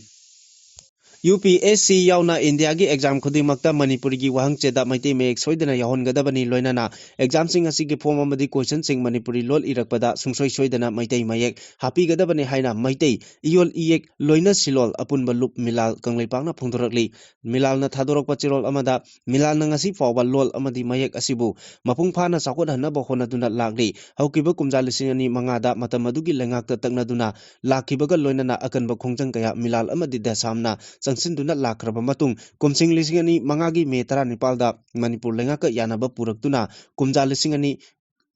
ꯌꯨ ꯄꯤ ꯑꯦꯁ ꯁꯤ ꯌꯥꯎꯅ ꯏꯟꯗꯤꯌꯥꯒꯤ ꯑꯦꯛꯖꯥꯝ ꯈꯨꯗꯤꯡꯃꯛꯇ ꯃꯅꯤꯄꯨꯔꯤꯒꯤ ꯋꯥꯍꯪ ꯆꯦꯗ ꯃꯩꯇꯩ ꯃꯌꯦꯛ ꯁꯣꯏꯗꯅ ꯌꯥꯎꯍꯟꯒꯗꯕꯅꯤ꯫ ꯂꯣꯏꯅꯅ ꯑꯦꯛꯖꯥꯝꯁꯤꯡ ꯑꯁꯤꯒꯤ ꯐꯣꯔꯝ ꯑꯃꯗꯤ ꯀꯣꯏꯁꯟꯁꯤꯡ ꯃꯅꯤꯄꯨꯔꯤ ꯂꯣꯜ ꯏꯔꯛꯄꯗ ꯁꯨꯡꯁꯣꯏ ꯁꯣꯏꯗꯅ ꯃꯩꯇꯩ ꯃꯌꯦꯛ ꯍꯥꯞꯄꯤꯒꯗꯕꯅꯤ ꯍꯥꯏꯅ ꯃꯩꯇꯩ ꯏꯌꯣꯜ ꯏꯌꯦꯛ ꯂꯣꯏꯅ ꯁꯤꯂꯣꯜ ꯑꯄꯨꯟꯕ ꯂꯨꯞ ꯃꯤꯂꯥꯜ ꯀꯪꯂꯩꯄꯥꯛꯅ ꯐꯣꯡꯗꯣꯔꯛꯂꯤ꯫ ꯃꯤꯂꯥꯜꯅ ꯊꯥꯗꯣꯔꯛꯄ ꯆꯦꯔꯣꯜ ꯑꯃꯗ, ꯃꯤꯂꯥꯜꯅ ꯉꯁꯤ ꯐꯥꯎꯕ ꯂꯣꯜ ꯑꯃꯗꯤ ꯃꯌꯦꯛ ꯑꯁꯤꯕꯨ ꯃꯄꯨꯡ ꯐꯥꯅ ꯆꯥꯎꯈꯠꯍꯟꯅꯕ ꯍꯣꯠꯅꯗꯨꯅ ꯂꯥꯛꯂꯤ꯫ ꯍꯧꯈꯤꯕ ꯀꯨꯝꯖꯥ ꯂꯤꯁꯤꯡ ꯑꯅꯤ ꯃꯉꯥꯗ ꯃꯇꯝ ꯑꯗꯨꯒꯤ ꯂꯩꯉꯥꯛꯇ ꯇꯛꯅꯗꯨꯅ ꯂꯥꯛꯈꯤꯕꯒ ꯂꯣꯏꯅꯅ ꯑꯀꯟꯕ ꯈꯣꯡꯖꯪ ꯀꯌꯥ ꯃꯤꯂꯥꯜ ꯑꯃꯗꯤ ꯗꯦꯁꯥꯝꯅ ꯆꯪꯁꯤꯟꯗꯨꯅ ꯂꯥꯛꯈ꯭ꯔꯕ ꯃꯇꯨꯡ, ꯀꯨꯝꯁꯤꯡ ꯂꯤꯁꯤꯡ ꯑꯅꯤ ꯃꯉꯥꯒꯤ ꯃꯦ ꯇꯔꯥꯅꯤꯄꯥꯜꯗ ꯃꯅꯤꯄꯨꯔ ꯂꯩꯉꯥꯛꯀ ꯌꯥꯅꯕ ꯄꯨꯔꯛꯇꯨꯅ ꯀꯨꯝꯖꯥ ꯂꯤꯁꯤꯡ ꯑꯅꯤ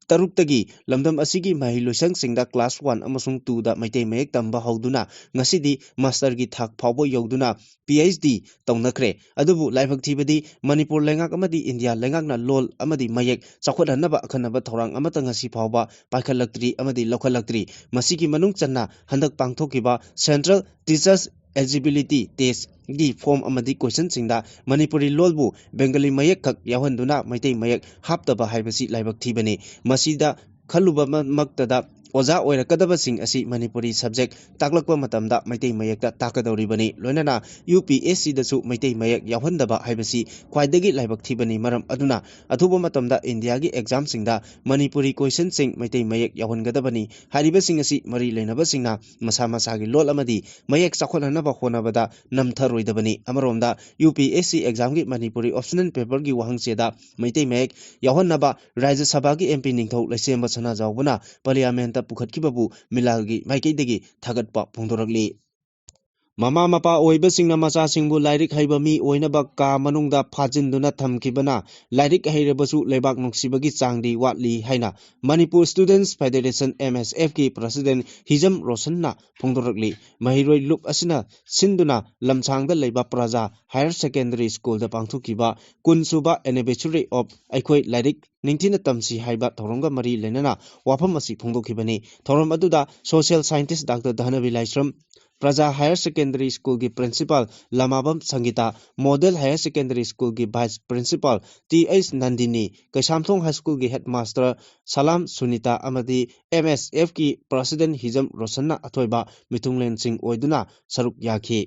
ꯇꯔꯨꯛꯇꯒꯤ ꯂꯝꯗꯝ ꯑꯁꯤꯒꯤ ꯃꯍꯩꯂꯣꯏꯁꯪꯁꯤꯡꯗ ꯀ꯭ꯂꯥꯁ ꯋꯥꯟ ꯑꯃꯁꯨꯡ ꯇꯨꯗ ꯃꯩꯇꯩ ꯃꯌꯦꯛ ꯇꯝꯕ ꯍꯧꯗꯨꯅ ꯉꯁꯤꯗꯤ ꯃꯥꯁꯇꯔꯒꯤ ꯊꯥꯛ ꯐꯥꯎꯕ ꯌꯧꯗꯨꯅ ꯄꯤ ꯑꯩꯆ ꯗꯤ ꯇꯧꯅꯈ꯭ꯔꯦ꯫ ꯑꯗꯨꯕꯨ ꯂꯥꯏꯕꯛ ꯊꯤꯕꯗꯤ ꯃꯅꯤꯄꯨꯔ ꯂꯩꯉꯥꯛ ꯑꯃꯗꯤ ꯏꯟꯗꯤꯌꯥ ꯂꯩꯉꯥꯛꯅ ꯂꯣꯜ ꯑꯃꯗꯤ ꯃꯌꯦꯛ ꯆꯥꯎꯈꯠꯍꯟꯅꯕ ꯑꯀꯟꯅꯕ ꯊꯧꯔꯥꯡ ꯑꯃꯠꯇ ꯉꯁꯤ ꯐꯥꯎꯕ ꯄꯥꯏꯈꯠꯂꯛꯇ꯭ꯔꯤ ꯑꯃꯗꯤ ꯂꯧꯈꯠꯂꯛꯇ꯭ꯔꯤ꯫ ꯃꯁꯤꯒꯤ ꯃꯅꯨꯡ ꯆꯟꯅ ꯍꯟꯗꯛ ꯄꯥꯡꯊꯣꯛꯈꯤꯕ ꯁꯦꯟꯇ꯭ꯔꯦꯜ ꯇꯤꯆꯔꯁ ꯑꯦꯂꯤꯖꯤꯕꯤꯂꯤꯇꯤ ꯇꯦꯁꯀꯤ ꯐꯣꯔꯝ ꯑꯃꯗꯤ ꯀꯣꯏꯁꯟꯁꯤꯡꯗ ꯃꯅꯤꯄꯨꯔꯤ ꯂꯣꯜꯕꯨ ꯕꯦꯡꯒꯂꯤ ꯃꯌꯦꯛꯈꯛ ꯌꯥꯎꯍꯟꯗꯨꯅ ꯃꯩꯇꯩ ꯃꯌꯦꯛ ꯍꯥꯞꯇꯕ ꯍꯥꯏꯕꯁꯤ ꯂꯥꯏꯕꯛ ꯊꯤꯕꯅꯤ꯫ ꯃꯁꯤꯗ ꯈꯜꯂꯨꯕꯃꯛꯇꯗ ꯑꯣꯖꯥ ꯑꯣꯏꯔꯛꯀꯗꯕꯁꯤꯡ ꯑꯁꯤ ꯃꯅꯤꯄꯨꯔꯤ subject ꯇꯥꯛꯂꯛꯄ ꯃꯇꯝꯗ ꯃꯩꯇꯩ ꯃꯌꯦꯛꯇ ꯇꯥꯛꯀꯗꯧꯔꯤꯕꯅꯤ꯫ ꯂꯣꯏꯅꯅ UPSCꯗꯁꯨ ꯃꯩꯇꯩ ꯃꯌꯦꯛ ꯌꯥꯎꯍꯟꯗꯕ ꯍꯥꯏꯕꯁꯤ ꯈ꯭ꯋꯥꯏꯗꯒꯤ ꯂꯥꯏꯕꯛ ꯊꯤꯕꯅꯤ꯫ ꯃꯔꯝ ꯑꯗꯨꯅ ꯑꯊꯨꯕ ꯃꯇꯝꯗ ꯏꯟꯗꯤꯌꯥꯒꯤ examꯁꯤꯡꯗ ꯃꯅꯤꯄꯨꯔꯤ questionꯁꯤꯡ ꯃꯩꯇꯩ ꯃꯌꯦꯛ ꯌꯥꯎꯍꯟꯒꯗꯕꯅꯤ꯫ ꯍꯥꯏꯔꯤꯕꯁꯤꯡ ꯑꯁꯤ ꯃꯔꯤ ꯂꯩꯅꯕꯁꯤꯡꯅ ꯃꯁꯥ ꯃꯁꯥꯒꯤ ꯂꯣꯜ ꯑꯃꯗꯤ ꯃꯌꯦꯛ ꯆꯥꯎꯈꯠꯍꯟꯅꯕ ꯍꯣꯠꯅꯕꯗ ꯅꯝꯊꯔꯣꯏꯗꯕꯅꯤ꯫ ꯑꯃꯔꯣꯝꯗ UPSC examꯒꯤ ꯃꯅꯤꯄꯨꯔꯤ optional paperꯒꯤ ꯋꯥꯍꯪꯆꯦꯗ ꯃꯩꯇꯩ ꯃꯌꯦꯛ ꯌꯥꯎꯍꯟꯅꯕ ꯔꯥꯖ꯭ꯌ ꯁꯚꯥꯒꯤ MP ꯅꯤꯡꯊꯧ ꯂꯩꯁꯦꯝꯕ ꯁꯅꯥꯖꯥꯎꯕꯅ parliamentꯇ ꯄꯨꯈꯠꯈꯤꯕꯕꯨ ꯃꯤꯂꯥꯜꯒꯤ ꯃꯥꯏꯀꯩꯗꯒꯤ ꯊꯥꯒꯠꯄ ꯐꯣꯡꯗꯣꯔꯛꯂꯤ꯫ ꯃꯃꯥ ꯃꯄꯥ ꯑꯣꯏꯕꯁꯤꯡꯅ ꯃꯆꯥꯁꯤꯡꯕꯨ ꯂꯥꯏꯔꯤꯛ ꯍꯩꯕ ꯃꯤ ꯑꯣꯏꯅꯕ ꯀꯥ ꯃꯅꯨꯡꯗ ꯐꯥꯖꯤꯟꯗꯨꯅ ꯊꯝꯈꯤꯕꯅ ꯂꯥꯏꯔꯤꯛ ꯍꯩꯔꯕꯁꯨ ꯂꯩꯕꯥꯛ ꯅꯨꯡꯁꯤꯕꯒꯤ ꯆꯥꯡꯗꯤ ꯋꯥꯠꯂꯤ ꯍꯥꯏꯅ Manipur Students Federation, MSFꯀꯤ president ꯍꯤꯖꯝ ꯔꯣꯁꯟꯅ ꯐꯣꯡꯗꯣꯔꯛꯂꯤ꯫ ꯃꯍꯩꯔꯣꯏ ꯂꯨꯞ ꯑꯁꯤꯅ ꯁꯤꯟꯗꯨꯅ ꯂꯝꯁꯥꯡꯗ ꯂꯩꯕ ꯄ꯭ꯔꯖꯥ higher secondary schoolꯗ ꯄꯥꯡꯊꯣꯛꯈꯤꯕ ꯀꯨꯟ ꯁꯨꯕ anniversary of ꯑꯩꯈꯣꯏ ꯂꯥꯏꯔꯤꯛ ꯅꯤꯡꯊꯤꯅ ꯇꯝꯁꯤ ꯍꯥꯏꯕ ꯊꯧꯔꯝꯒ ꯃꯔꯤ ꯂꯩꯅꯅ ꯋꯥꯐꯝ ꯑꯁꯤ ꯐꯣꯡꯗꯣꯛꯈꯤꯕꯅꯤ꯫ ꯊꯧꯔꯝ ꯑꯗꯨꯗ social scientist Doctor ꯙꯅꯕꯤ ꯂꯥꯏꯁ꯭ꯔꯝ, ꯄ꯭ꯔꯖꯥ higher secondary schoolꯒꯤ principal ꯂꯃꯥꯕꯝ ꯁꯪꯒꯤꯇꯥ, model higher secondary schoolꯒꯤ vice principal Th Nandini, Keishamthong high schoolꯒꯤ headmaster ꯁꯂꯥꯝ ꯁꯨꯅꯤꯇꯥ ꯑꯃꯗꯤ MSFꯀꯤ president ꯍꯤꯖꯝ ꯔꯣꯁꯟꯅ ꯑꯊꯣꯏꯕ ꯃꯤꯊꯨꯡꯂꯦꯟꯁꯤꯡ ꯑꯣꯏꯗꯨꯅ ꯁꯔꯨꯛ ꯌꯥꯈꯤ꯫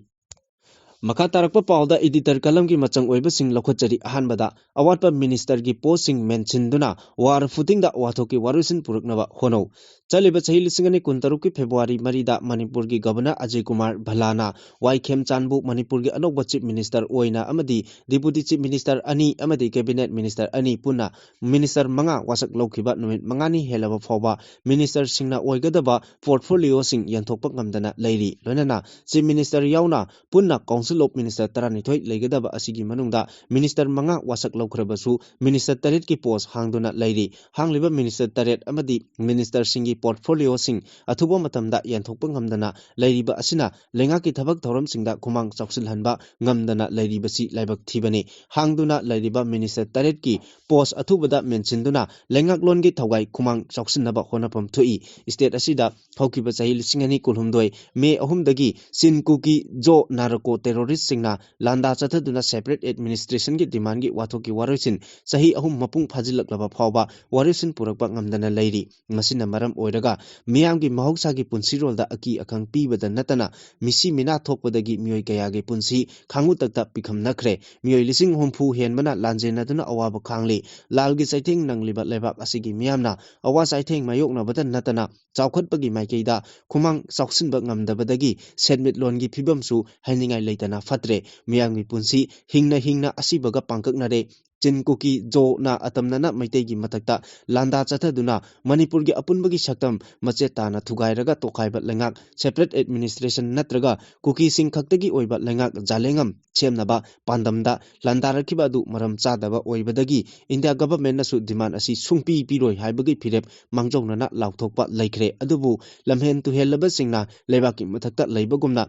ꯃꯈꯥ ꯇꯥꯔꯛꯄ ꯄꯥꯎꯗ editor columnꯒꯤ ꯃꯆꯪ ꯑꯣꯏꯕꯁꯤꯡ ꯂꯧꯈꯠꯆꯔꯤ꯫ ꯑꯍꯥꯟꯕꯗ, ꯑꯋꯥꯠꯄ ministerꯒꯤ postꯁꯤꯡ ꯃꯦꯟꯁꯤꯟꯗꯨꯅ ꯋꯥꯔ ꯐꯨꯇꯤꯡꯗ ꯋꯥꯊꯣꯛꯀꯤ ꯋꯥꯔꯣꯏꯁꯤꯟ ꯄꯨꯔꯛꯅꯕ ꯍꯣꯠꯅꯧ꯫ ꯆꯠꯂꯤꯕ ꯆꯍꯤ ꯂꯤꯁꯤꯡ ꯑꯅꯤ ꯀꯨꯟꯇꯔꯨꯛꯀꯤ February ꯃꯔꯤꯗ ꯃꯅꯤꯄꯨꯔꯒꯤ Governor ꯑꯖꯌ ꯀꯨꯃꯥꯔ ꯚꯜꯂꯥꯅ ꯋꯥꯏꯈꯦꯝ ꯆꯥꯟꯕꯨ ꯃꯅꯤꯄꯨꯔꯒꯤ ꯑꯅꯧꯕ Chief Minister ꯑꯣꯏꯅ ꯑꯃꯗꯤ Deputy Chief Minister ꯑꯅꯤ ꯑꯃꯗꯤ Cabinet Minister ꯑꯅꯤ ꯄꯨꯟꯅ minister ꯃꯉꯥ ꯋꯥꯁꯛ ꯂꯧꯈꯤꯕ ꯅꯨꯃꯤꯠ ꯃꯉꯥꯅꯤ ꯍꯦꯜꯂꯕ ꯐꯥꯎꯕ ministerꯁꯤꯡꯅ ꯑꯣꯏꯒꯗꯕ portfolioꯁꯤꯡ ꯌꯦꯟꯊꯣꯛꯄ ꯉꯝꯗꯅ ꯂꯩꯔꯤ꯫ ꯂꯣꯏꯅꯅ Chief Minister ꯌꯥꯎꯅ ꯄꯨꯟꯅ Council of Minister ꯇꯔꯥꯅꯤꯊꯣꯏ ꯂꯩꯒꯗꯕ ꯑꯁꯤꯒꯤ ꯃꯅꯨꯡꯗ minister ꯃꯉꯥ ꯋꯥꯁꯛ ꯂꯧꯈ꯭ꯔꯕꯁꯨ minister ꯇꯔꯦꯠꯀꯤ post ꯍꯥꯡꯗꯨꯅ ꯂꯩꯔꯤ꯫ ꯍꯥꯡꯂꯤꯕ minister ꯇꯔꯦꯠ ꯑꯃꯗꯤ ministerꯁꯤꯡꯒꯤ portfolioꯁꯤꯡ ꯑꯊꯨꯕ ꯃꯇꯝꯗ ꯌꯦꯟꯊꯣꯛꯄ ꯉꯝꯗꯅ ꯂꯩꯔꯤꯕ ꯑꯁꯤꯅ ꯂꯩꯉꯥꯛꯀꯤ ꯊꯕꯛ ꯊꯧꯔꯝꯁꯤꯡꯗ ꯈꯨꯃꯥꯡ ꯆꯥꯎꯁꯤꯜꯍꯟꯕ ꯉꯝꯗꯅ ꯂꯩꯔꯤꯕꯁꯤ ꯂꯥꯏꯕꯛ ꯊꯤꯕꯅꯤ꯫ ꯍꯥꯡꯗꯨꯅ ꯂꯩꯔꯤꯕ minister ꯇꯔꯦꯠꯀꯤ post ꯑꯊꯨꯕꯗ ꯃꯦꯟꯁꯤꯟꯗꯨꯅ ꯂꯩꯉꯥꯛꯂꯣꯟꯒꯤ ꯊꯧꯒꯥꯏ ꯈꯨꯃꯥꯡ ꯆꯥꯎꯁꯤꯟꯅꯕ ꯍꯣꯠꯅꯐꯝ ꯊꯣꯛꯏ꯫ State ꯑꯁꯤꯗ ꯍꯧꯈꯤꯕ ꯆꯍꯤ ꯂꯤꯁꯤꯡ ꯑꯅꯤ ꯀꯨꯟꯍꯨꯝꯗꯣꯏ May ꯑꯍꯨꯝꯗꯒꯤ ꯆꯤꯟ ꯀꯨꯀꯤ ꯖꯣ ꯅꯥꯔꯀꯣ terroristꯁꯤꯡꯅ ꯂꯥꯟꯗꯥ ꯆꯠꯊꯗꯨꯅ separate administrationꯒꯤ demandꯒꯤ ꯋꯥꯊꯣꯛꯀꯤ ꯋꯥꯔꯣꯏꯁꯤꯟ ꯆꯍꯤ ꯑꯍꯨꯝ ꯃꯄꯨꯡ ꯐꯥꯖꯤꯜꯂꯛꯂꯕ ꯐꯥꯎꯕ ꯋꯥꯔꯣꯏꯁꯤꯟ ꯄꯨꯔꯛꯄ ꯉꯝꯗꯅ ꯂꯩꯔꯤ꯫ ꯃꯁꯤꯅ ꯃꯔꯝ ꯑꯣꯏꯔꯒ ꯃꯤꯌꯥꯝꯒꯤ ꯃꯍꯧꯁꯥꯒꯤ ꯄꯨꯟꯁꯤꯔꯣꯜꯗ ꯑꯀꯤ ꯑꯈꯪ ꯄꯤꯕꯗ ꯅꯠꯇꯅ ꯃꯤꯁꯤ ꯃꯤꯅꯥ ꯊꯣꯛꯄꯗꯒꯤ ꯃꯤꯑꯣꯏ ꯀꯌꯥꯒꯤ ꯄꯨꯟꯁꯤ ꯈꯥꯡꯉꯨꯇꯛꯇ ꯄꯤꯈꯝꯅꯈ꯭ꯔꯦ꯫ ꯃꯤꯑꯣꯏ ꯂꯤꯁꯤꯡ ꯍꯨꯝꯐꯨ ꯍꯦꯟꯕꯅ ꯂꯥꯟꯖꯦꯟꯅꯗꯨꯅ ꯑꯋꯥꯕ ꯈꯥꯡꯂꯤ꯫ ꯂꯥꯜꯒꯤ ꯆꯩꯊꯦꯡ ꯅꯪꯂꯤꯕ ꯂꯩꯕꯥꯛ ꯑꯁꯤꯒꯤ ꯃꯤꯌꯥꯝꯅ ꯑꯋꯥ ꯆꯩꯊꯦꯡ ꯃꯥꯌꯣꯛꯅꯕꯗ ꯅꯠꯇꯅ ꯆꯥꯎꯈꯠꯄꯒꯤ ꯃꯥꯏꯀꯩꯗ ꯈꯨꯃꯥꯡ ꯆꯥꯎꯁꯤꯟꯕ ꯉꯝꯗꯕꯗꯒꯤ ꯁꯦꯟꯃꯤꯠꯂꯣꯟꯒꯤ ꯐꯤꯕꯝꯁꯨ ꯍꯥꯏꯅꯤꯡꯉꯥꯏ ꯂꯩꯇꯅ ꯐꯠꯇ꯭ꯔꯦ꯫ ꯃꯤꯌꯥꯝꯒꯤ ꯄꯨꯟꯁꯤ ꯍꯤꯡꯅ ꯍꯤꯡꯅ ꯑꯁꯤꯕꯒ ꯄꯥꯡꯀꯛꯅꯔꯦ꯫ ꯆꯤꯟ ꯀꯨꯀꯤ ꯖꯣꯅ ꯑꯇꯝꯅꯅ ꯃꯩꯇꯩꯒꯤ ꯃꯊꯛꯇ ꯂꯥꯟꯗꯥ ꯆꯠꯊꯗꯨꯅ ꯃꯅꯤꯄꯨꯔꯒꯤ ꯑꯄꯨꯟꯕꯒꯤ ꯁꯛꯇꯝ ꯃꯆꯦꯠ ꯇꯥꯅ ꯊꯨꯒꯥꯏꯔꯒ ꯇꯣꯈꯥꯏꯕ ꯂꯩꯉꯥꯛ, separate administration ꯅꯠꯇ꯭ꯔꯒ ꯀꯨꯀꯤꯁꯤꯡ ꯈꯛꯇꯒꯤ ꯑꯣꯏꯕ ꯂꯩꯉꯥꯛ ꯖꯥꯂꯦꯡꯉꯝ ꯁꯦꯝꯅꯕ ꯄꯥꯟꯗꯝꯗ ꯂꯥꯟꯗꯥꯔꯛꯈꯤꯕ ꯑꯗꯨ ꯃꯔꯝ ꯆꯥꯗꯕ ꯑꯣꯏꯕꯗꯒꯤ ꯏꯟꯗꯤꯌꯥ ꯒꯚꯔꯟꯃꯦꯟꯠꯅꯁꯨ demand ꯑꯁꯤ ꯁꯨꯡꯄꯤ ꯄꯤꯔꯣꯏ ꯍꯥꯏꯕꯒꯤ ꯐꯤꯔꯦꯞ ꯃꯥꯡꯖꯧꯅꯅ ꯂꯥꯎꯊꯣꯛꯄ ꯂꯩꯈ꯭ꯔꯦ꯫ ꯑꯗꯨꯕꯨ ꯂꯝꯍꯦꯟ ꯇꯨꯍꯦꯜꯂꯕꯁꯤꯡꯅ ꯂꯩꯕꯥꯛꯀꯤ ꯃꯊꯛꯇ ꯂꯩꯕꯒꯨꯝꯅ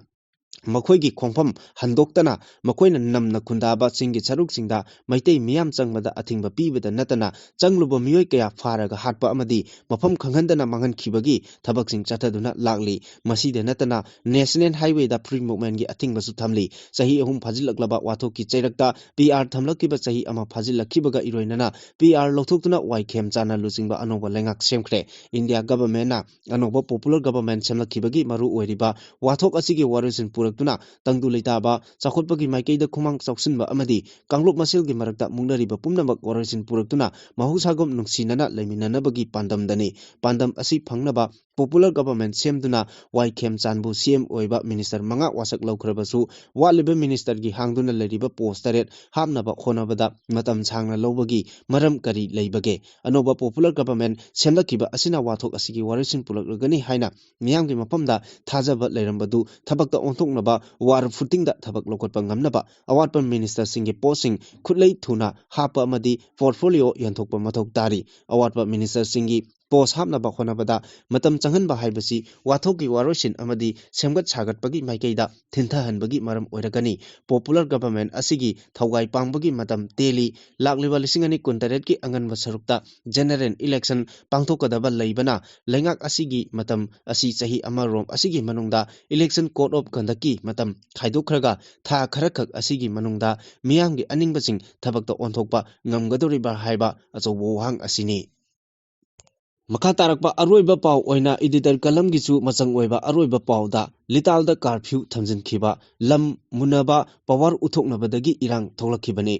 ꯃꯈꯣꯏꯒꯤ ꯈꯣꯡꯐꯝ ꯍꯟꯗꯣꯛꯇꯅ ꯃꯈꯣꯏꯅ ꯅꯝꯅ ꯈꯨꯟꯗꯥꯕ ꯆꯤꯡꯒꯤ ꯁꯔꯨꯛꯁꯤꯡꯗ ꯃꯩꯇꯩ ꯃꯤꯌꯥꯝ ꯆꯪꯕꯗ ꯑꯊꯤꯡꯕ ꯄꯤꯕꯗ ꯅꯠꯇꯅ ꯆꯪꯂꯨꯕ ꯃꯤꯑꯣꯏ ꯀꯌꯥ ꯐꯥꯔꯒ ꯍꯥꯠꯄ ꯑꯃꯗꯤ ꯃꯐꯝ ꯈꯪꯍꯟꯗꯅ ꯃꯥꯡꯍꯟꯈꯤꯕꯒꯤ ꯊꯕꯛꯁꯤꯡ ꯆꯠꯊꯗꯨꯅ ꯂꯥꯛꯂꯤ꯫ ꯃꯁꯤꯗ ꯅꯠꯇꯅ National Highwayꯗ free movementꯀꯤ ꯑꯊꯤꯡꯕꯁꯨ ꯊꯝꯂꯤ꯫ ꯆꯍꯤ ꯑꯍꯨꯝ ꯐꯥꯖꯤꯜꯂꯛꯂꯕ ꯋꯥꯊꯣꯛꯀꯤ ꯆꯩꯔꯛꯇ PR ꯊꯝꯂꯛꯈꯤꯕ ꯆꯍꯤ ꯑꯃ ꯐꯥꯖꯤꯜꯂꯛꯈꯤꯕꯒ ꯏꯔꯣꯏꯅꯅ PR ꯂꯧꯊꯣꯛꯇꯨꯅ ꯋꯥꯏꯈꯦꯝ ꯆꯥꯟꯅ ꯂꯨꯆꯤꯡꯕ ꯑꯅꯧꯕ ꯂꯩꯉꯥꯛ ꯁꯦꯝꯈ꯭ꯔꯦ꯫ ꯏꯟꯗꯤꯌꯥ ꯒꯚꯔꯟꯃꯦꯟꯠꯅ ꯑꯅꯧꯕ popular government ꯁꯦꯝꯂꯛꯈꯤꯕꯒꯤ ꯃꯔꯨ ꯑꯣꯏꯔꯤꯕ ꯋꯥꯊꯣꯛ ꯑꯁꯤꯒꯤ ꯋꯥꯔꯣꯏꯁꯤꯟ ꯄꯨꯔꯛꯇꯨꯅ ꯇꯪꯗꯨ ꯂꯩꯇꯥꯕ, ꯆꯥꯎꯈꯠꯄꯒꯤ ꯃꯥꯏꯀꯩꯗ ꯈꯨꯃꯥꯡ ꯆꯥꯎꯁꯤꯟꯕ ꯑꯃꯗꯤ ꯀꯥꯡꯂꯨꯞ ꯃꯁꯦꯜꯒꯤ ꯃꯔꯛꯇ ꯃꯨꯛꯅꯔꯤꯕ ꯄꯨꯝꯅꯃꯛ ꯋꯥꯔꯣꯏꯁꯤꯟ ꯄꯨꯔꯛꯇꯨꯅ ꯃꯍꯧꯁꯥꯒꯨꯝ ꯅꯨꯡꯁꯤꯅꯅ ꯂꯩꯃꯤꯟꯅꯅꯕꯒꯤ ꯄꯥꯟꯗꯝꯗꯅꯤ꯫ ꯄꯥꯟꯗꯝ ꯑꯁꯤ ꯐꯪꯅꯕ popular government ꯁꯦꯝꯗꯨꯅ ꯋꯥꯏꯈꯦꯝ ꯆꯥꯟꯕꯨ CM ꯑꯣꯏꯕ minister ꯃꯉꯥ ꯋꯥꯁꯛ ꯂꯧꯈ꯭ꯔꯕꯁꯨ ꯋꯥꯠꯂꯤꯕ ministerꯒꯤ ꯍꯥꯡꯗꯨꯅ ꯂꯩꯔꯤꯕ post ꯇꯔꯦꯠ ꯍꯥꯞꯅꯕ ꯍꯣꯠꯅꯕꯗ ꯃꯇꯝ ꯁꯥꯡꯅ ꯂꯧꯕꯒꯤ ꯃꯔꯝ ꯀꯔꯤ ꯂꯩꯕꯒꯦ? ꯑꯅꯧꯕ popular government ꯁꯦꯝꯂꯛꯈꯤꯕ ꯑꯁꯤꯅ ꯋꯥꯊꯣꯛ ꯑꯁꯤꯒꯤ ꯋꯥꯔꯣꯏꯁꯤꯟ ꯄꯨꯔꯛꯂꯒꯅꯤ ꯍꯥꯏꯅ ꯃꯤꯌꯥꯝꯒꯤ ꯃꯐꯝꯗ ꯊꯥꯖꯕ ꯂꯩꯔꯝꯕꯗꯨ ꯊꯕꯛꯇ ꯑꯣꯟꯊꯣꯛꯅꯕ war footingꯗ ꯊꯕꯛ ꯂꯧꯈꯠꯄ ꯉꯝꯅꯕ ꯑꯋꯥꯠꯄ ministerꯁꯤꯡꯒꯤ postꯁꯤꯡ ꯈꯨꯠꯂꯩ ꯊꯨꯅ ꯍꯥꯞꯄ ꯑꯃꯗꯤ portfolio ꯌꯦꯟꯊꯣꯛꯄ ꯃꯊꯧ ꯇꯥꯔꯤ꯫ ꯑꯋꯥꯠꯄ ministerꯁꯤꯡꯒꯤ ꯄꯣꯁ ꯍꯥꯞꯅꯕ ꯍꯣꯠꯅꯕꯗ ꯃꯇꯝ ꯆꯪꯍꯟꯕ ꯍꯥꯏꯕꯁꯤ ꯋꯥꯊꯣꯛꯀꯤ ꯋꯥꯔꯣꯏꯁꯤꯟ ꯑꯃꯗꯤ ꯁꯦꯝꯒꯠ ꯁꯥꯒꯠꯄꯒꯤ ꯃꯥꯏꯀꯩꯗ ꯊꯤꯟꯊꯍꯟꯕꯒꯤ ꯃꯔꯝ ꯑꯣꯏꯔꯒꯅꯤ꯫ Popular government ꯑꯁꯤꯒꯤ ꯊꯧꯒꯥꯏ ꯄꯥꯡꯕꯒꯤ ꯃꯇꯝ ꯇꯦꯜꯂꯤ꯫ ꯂꯥꯛꯂꯤꯕ ꯂꯤꯁꯤꯡ ꯑꯅꯤ ꯀꯨꯟꯇꯔꯦꯠꯀꯤ ꯑꯉꯟꯕ ꯁꯔꯨꯛꯇ general election ꯄꯥꯡꯊꯣꯛꯀꯗꯕ ꯂꯩꯕꯅ, ꯂꯩꯉꯥꯛ ꯑꯁꯤꯒꯤ ꯃꯇꯝ ꯑꯁꯤ ꯆꯍꯤ ꯑꯃꯔꯣꯝ ꯑꯁꯤꯒꯤ ꯃꯅꯨꯡꯗ election code of conductꯀꯤ ꯃꯇꯝ ꯈꯥꯏꯗꯣꯛꯈ꯭ꯔꯒ, ꯊꯥ ꯈꯔꯈꯛ ꯑꯁꯤꯒꯤ ꯃꯅꯨꯡꯗ ꯃꯤꯌꯥꯝꯒꯤ ꯑꯅꯤꯡꯕꯁꯤꯡ ꯊꯕꯛꯇ ꯑꯣꯟꯊꯣꯛꯄ ꯉꯝꯒꯗꯧꯔꯤꯕ꯭ꯔꯥ ꯍꯥꯏꯕ ꯑꯆꯧꯕ ꯋꯥꯍꯪ ꯑꯁꯤꯅꯤ꯫ ꯃꯈꯥ ꯇꯥꯔꯛꯄ ꯑꯔꯣꯏꯕ ꯄꯥꯎ ꯑꯣꯏꯅ editor columnꯒꯤꯁꯨ ꯃꯆꯪ ꯑꯣꯏꯕ ꯑꯔꯣꯏꯕ ꯄꯥꯎꯗ ꯂꯤꯇꯥꯜꯗ curfew ꯊꯝꯖꯤꯟꯈꯤꯕ, ꯂꯝ ꯃꯨꯟꯅꯕ power ꯎꯠꯊꯣꯛꯅꯕꯗꯒꯤ ꯏꯔꯥꯡ ꯊꯣꯛꯂꯛꯈꯤꯕꯅꯤ꯫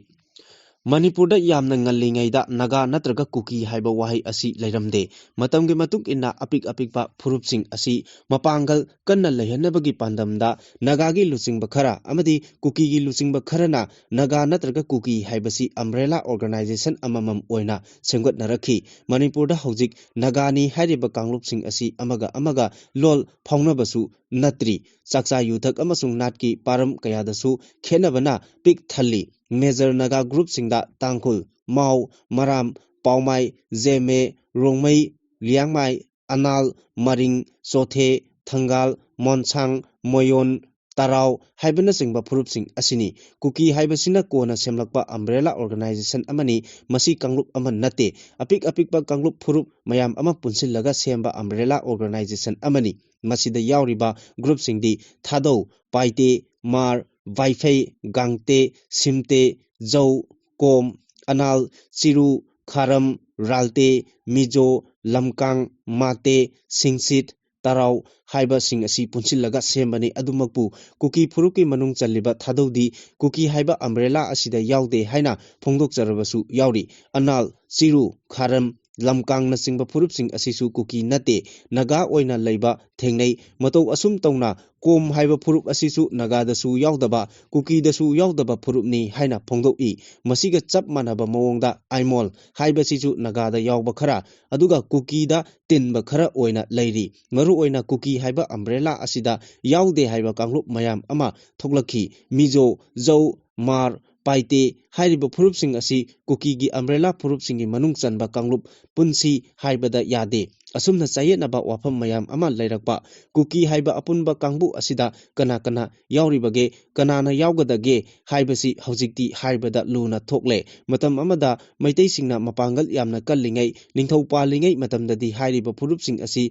ꯃꯅꯤꯄꯨꯔꯗ ꯌꯥꯝꯅ ꯉꯜꯂꯤꯉꯩꯗ ꯅꯥꯒꯥ ꯅꯠꯇ꯭ꯔꯒ ꯀꯨꯀꯤ ꯍꯥꯏꯕ ꯋꯥꯍꯩ ꯑꯁꯤ ꯂꯩꯔꯝꯗꯦ꯫ ꯃꯇꯝꯒꯤ ꯃꯇꯨꯡ ꯏꯟꯅ ꯑꯄꯤꯛ ꯑꯄꯤꯛꯄ ꯐꯨꯔꯨꯞꯁꯤꯡ ꯑꯁꯤ ꯃꯄꯥꯡꯒꯜ ꯀꯟꯅ ꯂꯩꯍꯟꯅꯕꯒꯤ ꯄꯥꯟꯗꯝꯗ ꯅꯥꯒꯥꯒꯤ ꯂꯨꯆꯤꯡꯕ ꯈꯔ ꯑꯃꯗꯤ ꯀꯨꯀꯤꯒꯤ ꯂꯨꯆꯤꯡꯕ ꯈꯔꯅ ꯅꯥꯒꯥ ꯅꯠꯇ꯭ꯔꯒ ꯀꯨꯀꯤ ꯍꯥꯏꯕꯁꯤ umbrella organization ꯑꯃꯃꯝ ꯑꯣꯏꯅ ꯁꯦꯝꯒꯠꯅꯔꯛꯈꯤ꯫ ꯃꯅꯤꯄꯨꯔꯗ ꯍꯧꯖꯤꯛ ꯅꯥꯒꯥꯅꯤ ꯍꯥꯏꯔꯤꯕ ꯀꯥꯡꯂꯨꯞꯁꯤꯡ ꯑꯁꯤ ꯑꯃꯒ ꯑꯃꯒ ꯂꯣꯜ ꯐꯥꯎꯅꯕꯁꯨ ꯅꯠꯇ꯭ꯔꯤ꯫ ꯆꯥꯛꯆꯥ ꯌꯨꯊꯛ ꯑꯃꯁꯨꯡ ꯅꯥꯠꯀꯤ ꯄꯥꯔꯝ ꯀꯌꯥꯗꯁꯨ ꯈꯦꯠꯅꯕꯅ ꯄꯤꯛ ꯊꯜꯂꯤ꯫ Major ꯅꯥꯒꯥ ꯒ꯭ꯔꯨꯞꯁꯤꯡꯗ ꯇꯥꯡꯈꯨꯜ, ꯃꯥꯎ, ꯃꯔꯥꯝ, ꯄꯥꯎꯃꯥꯏ, ꯖꯦꯃꯦ, ꯔꯣꯡꯃꯩ, ꯂꯤꯌꯥꯡꯃꯥꯏ, ꯑꯅꯥꯜ, ꯃꯔꯤꯡ, ꯆꯣꯊꯦ, ꯊꯪꯒꯥꯜ, ꯃꯣꯟꯁꯥꯡ, ꯃꯣꯌꯣꯟ, ꯇꯔꯥꯎ ꯍꯥꯏꯕꯅꯆꯤꯡꯕ ꯐꯨꯔꯨꯞꯁꯤꯡ ꯑꯁꯤꯅꯤ꯫ ꯀꯨꯀꯤ ꯍꯥꯏꯕꯁꯤꯅ ꯀꯣꯟꯅ ꯁꯦꯝꯂꯛꯄ umbrella organization ꯑꯃꯅꯤ꯫ ꯃꯁꯤ ꯀꯥꯡꯂꯨꯞ ꯑꯃ ꯅꯠꯇꯦ꯫ ꯑꯄꯤꯛ ꯑꯄꯤꯛꯄ ꯀꯥꯡꯂꯨꯞ ꯐꯨꯔꯨꯞ ꯃꯌꯥꯝ ꯑꯃ ꯄꯨꯟꯁꯤꯜꯂꯒ ꯁꯦꯝꯕ umbrella organization ꯑꯃꯅꯤ꯫ ꯃꯁꯤꯗ ꯌꯥꯎꯔꯤꯕ ꯒ꯭ꯔꯨꯞꯁꯤꯡꯗꯤ ꯊꯥꯗꯧ, ꯄꯥꯏꯇꯦ, ꯃꯥꯔ, ꯚꯥꯏꯐꯩ, ꯒꯥꯡꯇꯦ, ꯁꯤꯝꯇꯦ, ꯖꯧ, ꯀꯣꯝ, ꯑꯅꯥꯜ, ꯆꯤꯔꯨ, ꯈꯥꯔꯝ, ꯔꯥꯜꯇꯦ, ꯃꯤꯖꯣ, ꯂꯝꯀꯥꯡ, ꯃꯥꯇꯦ, ꯁꯤꯡꯁꯤꯠ, ꯇꯔꯥꯎ ꯍꯥꯏꯕꯁꯤꯡ ꯑꯁꯤ ꯄꯨꯟꯁꯤꯜꯂꯒ ꯁꯦꯝꯕꯅꯤ꯫ ꯑꯗꯨꯃꯛꯄꯨ ꯀꯨꯀꯤ ꯐꯨꯔꯨꯞꯀꯤ ꯃꯅꯨꯡ ꯆꯜꯂꯤꯕ ꯊꯥꯗꯧꯗꯤ ꯀꯨꯀꯤ ꯍꯥꯏꯕ umbrella ꯑꯁꯤꯗ ꯌꯥꯎꯗꯦ ꯍꯥꯏꯅ ꯐꯣꯡꯗꯣꯛꯆꯔꯕꯁꯨ ꯌꯥꯎꯔꯤ꯫ ꯑꯅꯥꯜ, ꯆꯤꯔꯨ, ꯈꯥꯔꯝ, ꯂꯝꯀꯥꯡꯅꯆꯤꯡꯕ ꯐꯨꯔꯨꯞꯁꯤꯡ ꯑꯁꯤꯁꯨ ꯀꯨꯀꯤ ꯅꯠꯇꯦ, ꯅꯥꯒꯥ ꯑꯣꯏꯅ ꯂꯩꯕ ꯊꯦꯡꯅꯩ꯫ ꯃꯇꯧ ꯑꯁꯨꯝ ꯇꯧꯅ ꯀꯣꯝ ꯍꯥꯏꯕ ꯐꯨꯔꯨꯞ ꯑꯁꯤꯁꯨ ꯅꯥꯒꯥꯗꯁꯨ ꯌꯥꯎꯗꯕ, ꯀꯨꯀꯤꯗꯁꯨ ꯌꯥꯎꯗꯕ ꯐꯨꯔꯨꯞꯅꯤ ꯍꯥꯏꯅ ꯐꯣꯡꯗꯣꯛꯏ꯫ ꯃꯁꯤꯒ ꯆꯞ ꯃꯥꯟꯅꯕ ꯃꯑꯣꯡꯗ ꯑꯥꯏꯃꯣꯜ ꯍꯥꯏꯕꯁꯤꯁꯨ ꯅꯥꯒꯥꯗ ꯌꯥꯎꯕ ꯈꯔ, ꯑꯗꯨꯒ ꯀꯨꯀꯤꯗ ꯇꯤꯟꯕ ꯈꯔ ꯑꯣꯏꯅ ꯂꯩꯔꯤ꯫ ꯃꯔꯨꯑꯣꯏꯅ ꯀꯨꯀꯤ ꯍꯥꯏꯕ umbrella ꯑꯁꯤꯗ ꯌꯥꯎꯗꯦ ꯍꯥꯏꯕ ꯀꯥꯡꯂꯨꯞ ꯃꯌꯥꯝ ꯑꯃ ꯊꯣꯛꯂꯛꯈꯤ꯫ ꯃꯤꯖꯣ, ꯖꯧ, ꯃꯥꯔ, ꯄꯥꯏꯇꯦ ꯍꯥꯏꯔꯤꯕ ꯐꯨꯔꯨꯞꯁꯤꯡ ꯑꯁꯤ ꯀꯨꯀꯤꯒꯤ ꯑꯝꯕ꯭ꯔꯦꯂꯥ ꯐꯨꯔꯨꯞꯁꯤꯡꯒꯤ ꯃꯅꯨꯡ ꯆꯟꯕ ꯀꯥꯡꯂꯨꯞ ꯄꯨꯟꯁꯤ ꯍꯥꯏꯕꯗ ꯌꯥꯗꯦ꯫ ꯑꯁꯨꯝꯅ ꯆꯌꯦꯠꯅꯕ ꯋꯥꯐꯝ ꯃꯌꯥꯝ ꯑꯃ ꯂꯩꯔꯛꯄ, ꯀꯨꯀꯤ ꯍꯥꯏꯕ ꯑꯄꯨꯟꯕ ꯀꯥꯡꯕꯨ ꯑꯁꯤꯗ ꯀꯅꯥ ꯀꯅꯥ ꯌꯥꯎꯔꯤꯕꯒꯦ, ꯀꯅꯥꯅ ꯌꯥꯎꯒꯗꯒꯦ ꯍꯥꯏꯕꯁꯤ ꯍꯧꯖꯤꯛꯇꯤ ꯍꯥꯏꯕꯗ ꯂꯨꯅ ꯊꯣꯛꯂꯦ꯫ ꯃꯇꯝ ꯑꯃꯗ ꯃꯩꯇꯩꯁꯤꯡꯅ ꯃꯄꯥꯡꯒꯜ ꯌꯥꯝꯅ ꯀꯜꯂꯤꯉꯩ, ꯅꯤꯡꯊꯧ ꯄꯥꯜꯂꯤꯉꯩ ꯃꯇꯝꯗꯗꯤ ꯍꯥꯏꯔꯤꯕ ꯐꯨꯔꯨꯞꯁꯤꯡ ꯑꯁꯤ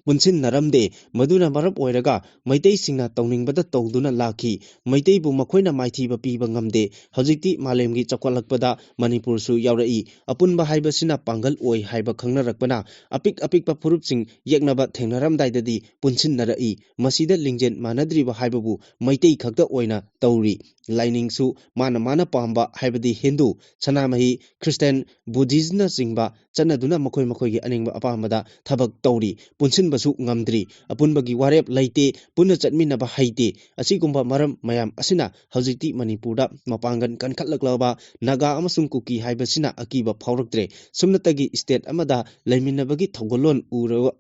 ꯄꯨꯟꯁꯤꯟꯅꯔꯝꯗꯦ꯫ ꯃꯗꯨꯅ ꯃꯔꯝ ꯑꯣꯏꯔꯒ ꯃꯩꯇꯩꯁꯤꯡꯅ ꯇꯧꯅꯤꯡꯕꯗ ꯇꯧꯗꯨꯅ ꯂꯥꯛꯈꯤ꯫ ꯃꯩꯇꯩꯕꯨ ꯃꯈꯣꯏꯅ ꯃꯥꯏꯊꯤꯕ ꯄꯤꯕ ꯉꯝꯗꯦ꯫ ꯍꯧꯖꯤꯛꯇꯤ ꯃꯥꯂꯦꯝꯒꯤ ꯆꯥꯎꯈꯠꯂꯛꯄꯗ ꯃꯅꯤꯄꯨꯔꯁꯨ ꯌꯥꯎꯔꯛꯏ꯫ ꯑꯄꯨꯟꯕ ꯍꯥꯏꯕꯁꯤꯅ ꯄꯥꯡꯒꯜ ꯑꯣꯏ ꯍꯥꯏꯕ ꯈꯪꯅꯔꯛꯄꯅ ꯑꯄꯤꯛ ꯑꯄꯤꯛꯄ ꯐꯨꯔꯨꯞꯁꯤꯡ ꯌꯦꯛꯅꯕ ꯊꯦꯡꯅꯔꯝꯗꯥꯏꯗꯗꯤ ꯄꯨꯟꯁꯤꯟꯅꯔꯛꯏ꯫ ꯃꯁꯤꯗ ꯂꯤꯡꯖꯦꯜ ꯃꯥꯟꯅꯗ꯭ꯔꯤꯕ ꯍꯥꯏꯕꯕꯨ ꯃꯩꯇꯩ ꯈꯛꯇ ꯑꯣꯏꯅ ꯇꯧꯔꯤ꯫ ꯂꯥꯏꯅꯤꯡꯁꯨ ꯃꯥꯅ ꯃꯥꯅ ꯄꯥꯝꯕ, ꯍꯥꯏꯕꯗꯤ ꯍꯤꯟꯗꯨ, ꯁꯅꯥꯃꯍꯤ, ꯈ꯭ꯔꯤꯁꯇꯥꯟ, ꯕꯨꯙꯤꯁꯅꯆꯤꯡꯕ ꯆꯠꯅꯗꯨꯅ ꯃꯈꯣꯏ ꯃꯈꯣꯏꯒꯤ ꯑꯅꯤꯡꯕ ꯑꯄꯥꯝꯕꯗ ꯊꯕꯛ ꯇꯧꯔꯤ꯫ ꯄꯨꯟꯁꯤꯟꯕꯁꯨ ꯉꯝꯗ꯭ꯔꯤ꯫ ꯑꯄꯨꯟꯕꯒꯤ ꯋꯥꯔꯦꯞ ꯂꯩꯇꯦ꯫ ꯄꯨꯟꯅ ꯆꯠꯃꯤꯟꯅꯕ ꯍꯩꯇꯦ꯫ ꯑꯁꯤꯒꯨꯝꯕ ꯃꯔꯝ ꯃꯌꯥꯝ ꯑꯁꯤꯅ ꯍꯧꯖꯤꯛꯇꯤ ꯃꯅꯤꯄꯨꯔꯗ ꯃꯄꯥꯡꯒꯜ ꯀꯟꯈꯠꯂꯛꯂꯕ ꯅꯥꯒꯥ ꯑꯃꯁꯨꯡ ꯀꯨꯀꯤ ꯍꯥꯏꯕꯁꯤꯅ ꯑꯀꯤꯕ ꯐꯥꯎꯔꯛꯇ꯭ꯔꯦ꯫ ꯁꯨꯞꯅꯇꯒꯤ state ꯑꯃꯗ ꯂꯩꯃꯤꯟꯅꯕꯒꯤ ꯊꯧꯒꯜꯂꯣꯟ ꯎꯔ-,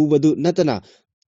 ꯎꯕꯗꯨ ꯅꯠꯇꯅ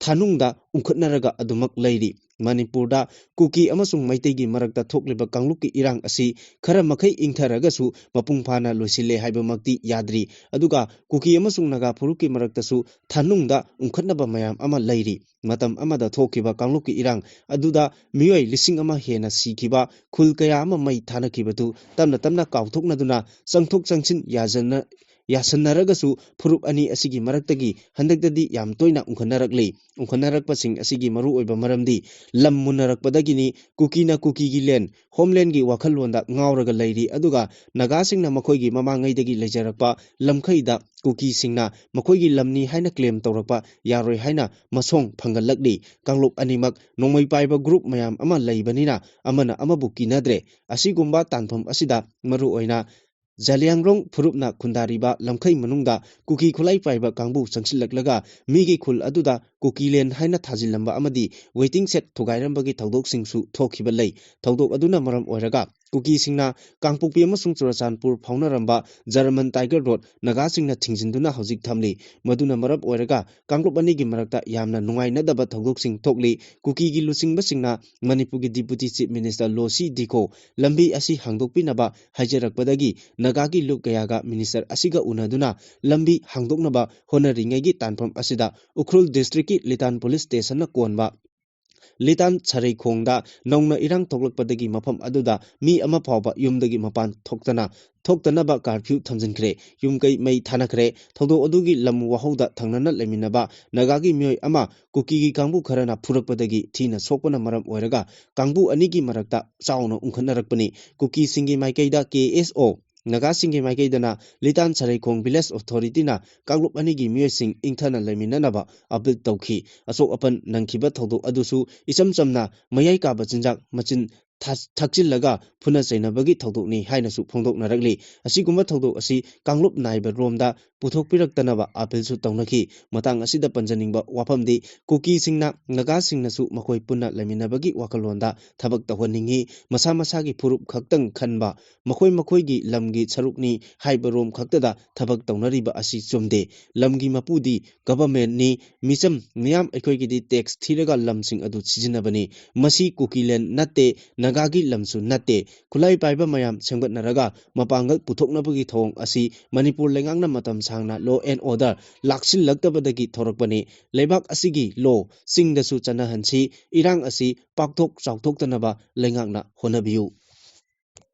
ꯊꯥꯅꯨꯡꯗ ꯎꯪꯈꯠꯅꯔꯒ ꯑꯗꯨꯃꯛ ꯂꯩꯔꯤ꯫ ꯃꯅꯤꯄꯨꯔꯗ ꯀꯨꯀꯤ ꯑꯃꯁꯨꯡ ꯃꯩꯇꯩꯒꯤ ꯃꯔꯛꯇ ꯊꯣꯛꯂꯤꯕ ꯀꯥꯡꯂꯨꯞꯀꯤ ꯏꯔꯥꯡ ꯑꯁꯤ ꯈꯔ ꯃꯈꯩ ꯏꯪꯊꯔꯒꯁꯨ ꯃꯄꯨꯡ ꯐꯥꯅ ꯂꯣꯏꯁꯤꯜꯂꯦ ꯍꯥꯏꯕꯃꯛꯇꯤ ꯌꯥꯗ꯭ꯔꯤ꯫ ꯑꯗꯨꯒ ꯀꯨꯀꯤ ꯑꯃꯁꯨꯡ ꯅꯥꯒꯥ ꯐꯨꯔꯨꯞꯀꯤ ꯃꯔꯛꯇꯁꯨ ꯊꯥꯅꯨꯡꯗ ꯎꯪꯈꯠꯅꯕ ꯃꯌꯥꯝ ꯑꯃ ꯂꯩꯔꯤ꯫ ꯃꯇꯝ ꯑꯃꯗ ꯊꯣꯛꯈꯤꯕ ꯀꯥꯡꯂꯨꯞꯀꯤ ꯏꯔꯥꯡ ꯑꯗꯨꯗ ꯃꯤꯑꯣꯏ ꯂꯤꯁꯤꯡ ꯑꯃ ꯍꯦꯟꯅ ꯁꯤꯈꯤꯕ, ꯈꯨꯜ ꯀꯌꯥ ꯑꯃ ꯃꯩ ꯊꯥꯅꯈꯤꯕꯗꯨ ꯇꯞꯅ ꯇꯞꯅ ꯀꯥꯎꯊꯣꯛꯅꯗꯨꯅ ꯆꯪꯊꯣꯛ ꯆꯪꯁꯤꯟ ꯌꯥꯖꯅ-, ꯌꯥꯁꯟꯅꯔꯒꯁꯨ ꯐꯨꯔꯨꯞ ꯑꯅꯤ ꯑꯁꯤꯒꯤ ꯃꯔꯛꯇꯒꯤ ꯍꯟꯗꯛꯇꯗꯤ ꯌꯥꯝ ꯇꯣꯏꯅ ꯎꯪꯈꯠꯅꯔꯛꯂꯤ꯫ ꯎꯪꯈꯠꯅꯔꯛꯄꯁꯤꯡ ꯑꯁꯤꯒꯤ ꯃꯔꯨꯑꯣꯏꯕ ꯃꯔꯝꯗꯤ ꯂꯝ ꯃꯨꯟꯅꯔꯛꯄꯗꯒꯤꯅꯤ꯫ ꯀꯨꯀꯤꯅ ꯀꯨꯀꯤꯒꯤ land, homelandꯒꯤ ꯋꯥꯈꯜꯂꯣꯟꯗ ꯉꯥꯎꯔꯒ ꯂꯩꯔꯤ, ꯑꯗꯨꯒ ꯅꯥꯒꯥꯁꯤꯡꯅ ꯃꯈꯣꯏꯒꯤ ꯃꯃꯥꯡꯉꯩꯗꯒꯤ ꯂꯩꯖꯔꯛꯄ ꯂꯝꯈꯩꯗ ꯀꯨꯀꯤꯁꯤꯡꯅ ꯃꯈꯣꯏꯒꯤ ꯂꯝꯅꯤ ꯍꯥꯏꯅ claim ꯇꯧꯔꯛꯄ ꯌꯥꯔꯣꯏ ꯍꯥꯏꯅ ꯃꯁꯣꯡ ꯐꯪꯒꯠꯂꯛꯂꯤ꯫ ꯀꯥꯡꯂꯨꯞ ꯑꯅꯤꯃꯛ ꯅꯣꯡꯃꯩ ꯄꯥꯏꯕ group ꯃꯌꯥꯝ ꯑꯃ ꯂꯩꯕꯅꯤꯅ ꯑꯃꯅ ꯑꯃꯕꯨ ꯀꯤꯅꯗ꯭ꯔꯦ꯫ ꯑꯁꯤꯒꯨꯝꯕ ꯇꯥꯟꯐꯝ ꯑꯁꯤꯗ ꯃꯔꯨꯑꯣꯏꯅ ꯖꯥꯂꯤꯌꯥꯡꯔꯣꯡ ꯐꯨꯔꯨꯞꯅ ꯈꯨꯟꯗꯥꯔꯤꯕ ꯂꯝꯈꯩ ꯃꯅꯨꯡꯗ ꯀꯨꯀꯤ ꯈꯨꯠꯂꯥꯏ ꯄꯥꯏꯕ ꯀꯥꯡꯕꯨ ꯆꯪꯁꯤꯜꯂꯛꯂꯒ ꯃꯤꯒꯤ ꯈꯨꯜ ꯑꯗꯨꯗ ꯀꯨꯀꯤ land ꯍꯥꯏꯅ ꯊꯥꯖꯤꯜꯂꯝꯕ ꯑꯃꯗꯤ waiting shed ꯊꯨꯒꯥꯏꯔꯝꯕꯒꯤ ꯊꯧꯗꯣꯛꯁꯤꯡꯁꯨ ꯊꯣꯛꯈꯤꯕ ꯂꯩ꯫ ꯊꯧꯗꯣꯛ ꯑꯗꯨꯅ ꯃꯔꯝ ꯑꯣꯏꯔꯒ ꯀꯨꯀꯤꯁꯤꯡꯅ ꯀꯥꯡꯄꯣꯛꯄꯤ ꯑꯃꯁꯨꯡ ꯆꯨꯔꯆꯥꯟꯄꯨꯔ ꯐꯥꯎꯅꯔꯝꯕ ꯖꯔꯃꯟ ꯇꯥꯏꯒꯔ ꯔꯣꯗ ꯅꯥꯒꯥꯁꯤꯡꯅ ꯊꯤꯡꯖꯤꯟꯗꯨꯅ ꯍꯧꯖꯤꯛ ꯊꯝꯂꯤ꯫ ꯃꯗꯨꯅ ꯃꯔꯝ ꯑꯣꯏꯔꯒ ꯀꯥꯡꯂꯨꯞ ꯑꯅꯤꯒꯤ ꯃꯔꯛꯇ ꯌꯥꯝꯅ ꯅꯨꯡꯉꯥꯏꯅꯗꯕ ꯊꯧꯗꯣꯛꯁꯤꯡ ꯊꯣꯛꯂꯤ꯫ ꯀꯨꯀꯤꯒꯤ ꯂꯨꯆꯤꯡꯕꯁꯤꯡꯅ ꯃꯅꯤꯄꯨꯔꯒꯤ ꯗꯤꯄꯨꯇꯤ ꯆꯤꯐ ꯃꯤꯅꯤꯁꯇꯔ ꯂꯣꯁꯤ ꯗꯤꯈꯣ ꯂꯝꯕꯤ ꯑꯁꯤ ꯍꯥꯡꯗꯣꯛꯄꯤꯅꯕ ꯍꯥꯏꯖꯔꯛꯄꯗꯒꯤ ꯅꯥꯒꯥꯒꯤ ꯂꯨꯞ ꯀꯌꯥꯒ ꯃꯤꯅꯤꯁꯇꯔ ꯑꯁꯤꯒ ꯎꯅꯗꯨꯅ ꯂꯝꯕꯤ ꯍꯥꯡꯗꯣꯛꯅꯕ ꯍꯣꯠꯅꯔꯤꯉꯩꯒꯤ ꯇꯥꯟꯐꯝ ꯑꯁꯤꯗ ꯎꯈ꯭ꯔꯨꯜ ꯗꯤꯁꯇ꯭ꯔꯤꯛꯀꯤ ꯂꯤꯇꯥꯟ ꯄꯨꯂꯤꯁ ꯁ꯭ꯇꯦꯁꯟꯅ ꯀꯣꯟꯕ ꯂꯤꯇꯥꯟ ꯁꯔꯩꯈꯣꯡꯗ ꯅꯧꯅ ꯏꯔꯥꯡ ꯊꯣꯛꯂꯛꯄꯗꯒꯤ ꯃꯐꯝ ꯑꯗꯨꯗ ꯃꯤ ꯑꯃ ꯐꯥꯎꯕ ꯌꯨꯝꯗꯒꯤ ꯃꯄꯥꯟ ꯊꯣꯛꯇꯅ ꯊꯣꯛꯇꯅꯕ ꯀꯥꯔꯐ꯭ꯌꯨ ꯊꯝꯖꯤꯟꯈ꯭ꯔꯦ꯫ ꯌꯨꯝ ꯀꯩ ꯃꯩ ꯊꯥꯅꯈ꯭ꯔꯦ꯫ ꯊꯧꯗꯣꯛ ꯑꯗꯨꯒꯤ ꯂꯝ ꯋꯥꯍꯧꯗ ꯊꯪꯅꯅ ꯂꯩꯃꯤꯟꯅꯕ ꯅꯥꯒꯥꯒꯤ ꯃꯤꯑꯣꯏ ꯑꯃ ꯀꯨꯀꯤꯒꯤ ꯀꯥꯡꯕꯨ ꯈꯔꯅ ꯐꯨꯔꯛꯄꯗꯒꯤ ꯊꯤꯅ ꯁꯣꯛꯄꯅ ꯃꯔꯝ ꯑꯣꯏꯔꯒ ꯀꯥꯡꯕꯨ ꯑꯅꯤꯒꯤ ꯃꯔꯛꯇ ꯆꯥꯎꯅ ꯎꯪꯈꯠꯅꯔꯛꯄꯅꯤ꯫ ꯀꯨꯀꯤꯁꯤꯡꯒꯤ ꯃꯥꯏꯀꯩꯗ ꯀꯦ ꯑꯦꯁ ꯑꯣ ꯅꯥꯒꯥꯁꯤꯡꯒꯤ ꯃꯥꯏꯀꯩꯗꯅ ꯂꯤꯇꯥꯟ ꯁꯔꯩꯈꯣꯡ ꯚꯤꯂꯦꯖ ꯑꯣꯊꯣꯔꯤꯇꯤꯅ ꯀꯥꯡꯂꯨꯞ ꯑꯅꯤꯒꯤ ꯃꯤꯑꯣꯏꯁꯤꯡ ꯏꯪꯊꯅ ꯂꯩꯃꯤꯟꯅꯅꯕ ꯑꯥꯄꯤꯜ ꯇꯧꯈꯤ꯫ ꯑꯁꯣꯛ ꯑꯄꯟ ꯅꯪꯈꯤꯕ ꯊꯧꯗꯣꯛ ꯑꯗꯨꯁꯨ ꯏꯆꯝ ꯆꯝꯅ ꯃꯌꯥꯏ ꯀꯥꯕ ꯆꯤꯟꯖꯥꯛ ꯃꯆꯤꯟ ꯊ-, ꯊꯛꯆꯤꯜꯂꯒ ꯐꯨꯅ ꯆꯩꯅꯕꯒꯤ ꯊꯧꯗꯣꯛꯅꯤ ꯍꯥꯏꯅꯁꯨ ꯐꯣꯡꯗꯣꯛꯅꯔꯛꯂꯤ꯫ ꯑꯁꯤꯒꯨꯝꯕ ꯊꯧꯗꯣꯛ ꯑꯁꯤ ꯀꯥꯡꯂꯨꯞ ꯅꯥꯏꯕ ꯔꯣꯝꯗ ꯄꯨꯊꯣꯛꯄꯤꯔꯛꯇꯅꯕ ꯑꯥꯄꯤꯜꯁꯨ ꯇꯧꯅꯈꯤ꯫ ꯃꯇꯥꯡ ꯑꯁꯤꯗ ꯄꯟꯖꯅꯤꯡꯕ ꯋꯥꯐꯝꯗꯤ, ꯀꯨꯀꯤꯁꯤꯡꯅ ꯅꯥꯒꯥꯁꯤꯡꯅꯁꯨ ꯃꯈꯣꯏ ꯄꯨꯟꯅ ꯂꯩꯃꯤꯟꯅꯕꯒꯤ ꯋꯥꯈꯜꯂꯣꯟꯗ ꯊꯕꯛ ꯇꯧꯍꯟꯅꯤꯡꯏ꯫ ꯃꯁꯥ ꯃꯁꯥꯒꯤ ꯐꯨꯔꯨꯞ ꯈꯛꯇꯪ ꯈꯟꯕ, ꯃꯈꯣꯏ ꯃꯈꯣꯏꯒꯤ ꯂꯝꯒꯤ ꯁꯔꯨꯛꯅꯤ ꯍꯥꯏꯕ ꯔꯣꯝ ꯈꯛꯇꯗ ꯊꯕꯛ ꯇꯧꯅꯔꯤꯕ ꯑꯁꯤ ꯆꯨꯝꯗꯦ꯫ ꯂꯝꯒꯤ ꯃꯄꯨꯗꯤ ꯒꯚꯔꯟꯃꯦꯟꯠꯅꯤ꯫ ꯃꯤꯆꯝ ꯃꯤꯌꯥꯝ ꯑꯩꯈꯣꯏꯒꯤꯗꯤ ꯇꯦꯛꯁ ꯊꯤꯔꯒ ꯂꯝꯁꯤꯡ ꯑꯗꯨ ꯁꯤꯖꯤꯟꯅꯕꯅꯤ꯫ ꯃꯁꯤ ꯀꯨꯀꯤꯂꯦꯟ ꯅꯠꯇꯦ, ꯅꯥꯒꯥꯒꯤ ꯂꯝꯁꯨ ꯅꯠꯇꯦ꯫ ꯈꯨꯠꯂꯥꯏ ꯄꯥꯏꯕ ꯃꯌꯥꯝ ꯁꯦꯝꯒꯠꯅꯔꯒ ꯃꯄꯥꯡꯒꯜ ꯄꯨꯊꯣꯛꯅꯕꯒꯤ ꯊꯧꯑꯣꯡ ꯑꯁꯤ ꯃꯅꯤꯄꯨꯔ ꯂꯩꯉꯥꯛꯅ ꯃꯇꯝ ꯁꯥꯡꯅ law and order ꯂꯥꯛꯁꯤꯜꯂꯛꯇꯕꯗꯒꯤ ꯊꯣꯔꯛꯄꯅꯤ꯫ ꯂꯩꯕꯥꯛ ꯑꯁꯤꯒꯤ ꯂꯣ ꯆꯤꯡꯗꯁꯨ ꯆꯠꯅꯍꯟꯁꯤ꯫ ꯏꯔꯥꯡ ꯑꯁꯤ ꯄꯥꯛꯊꯣꯛ ꯆꯥꯎꯊꯣꯛꯇꯅꯕ ꯂꯩꯉꯥꯛꯅ ꯍꯣꯠꯅꯕꯤꯌꯨ꯫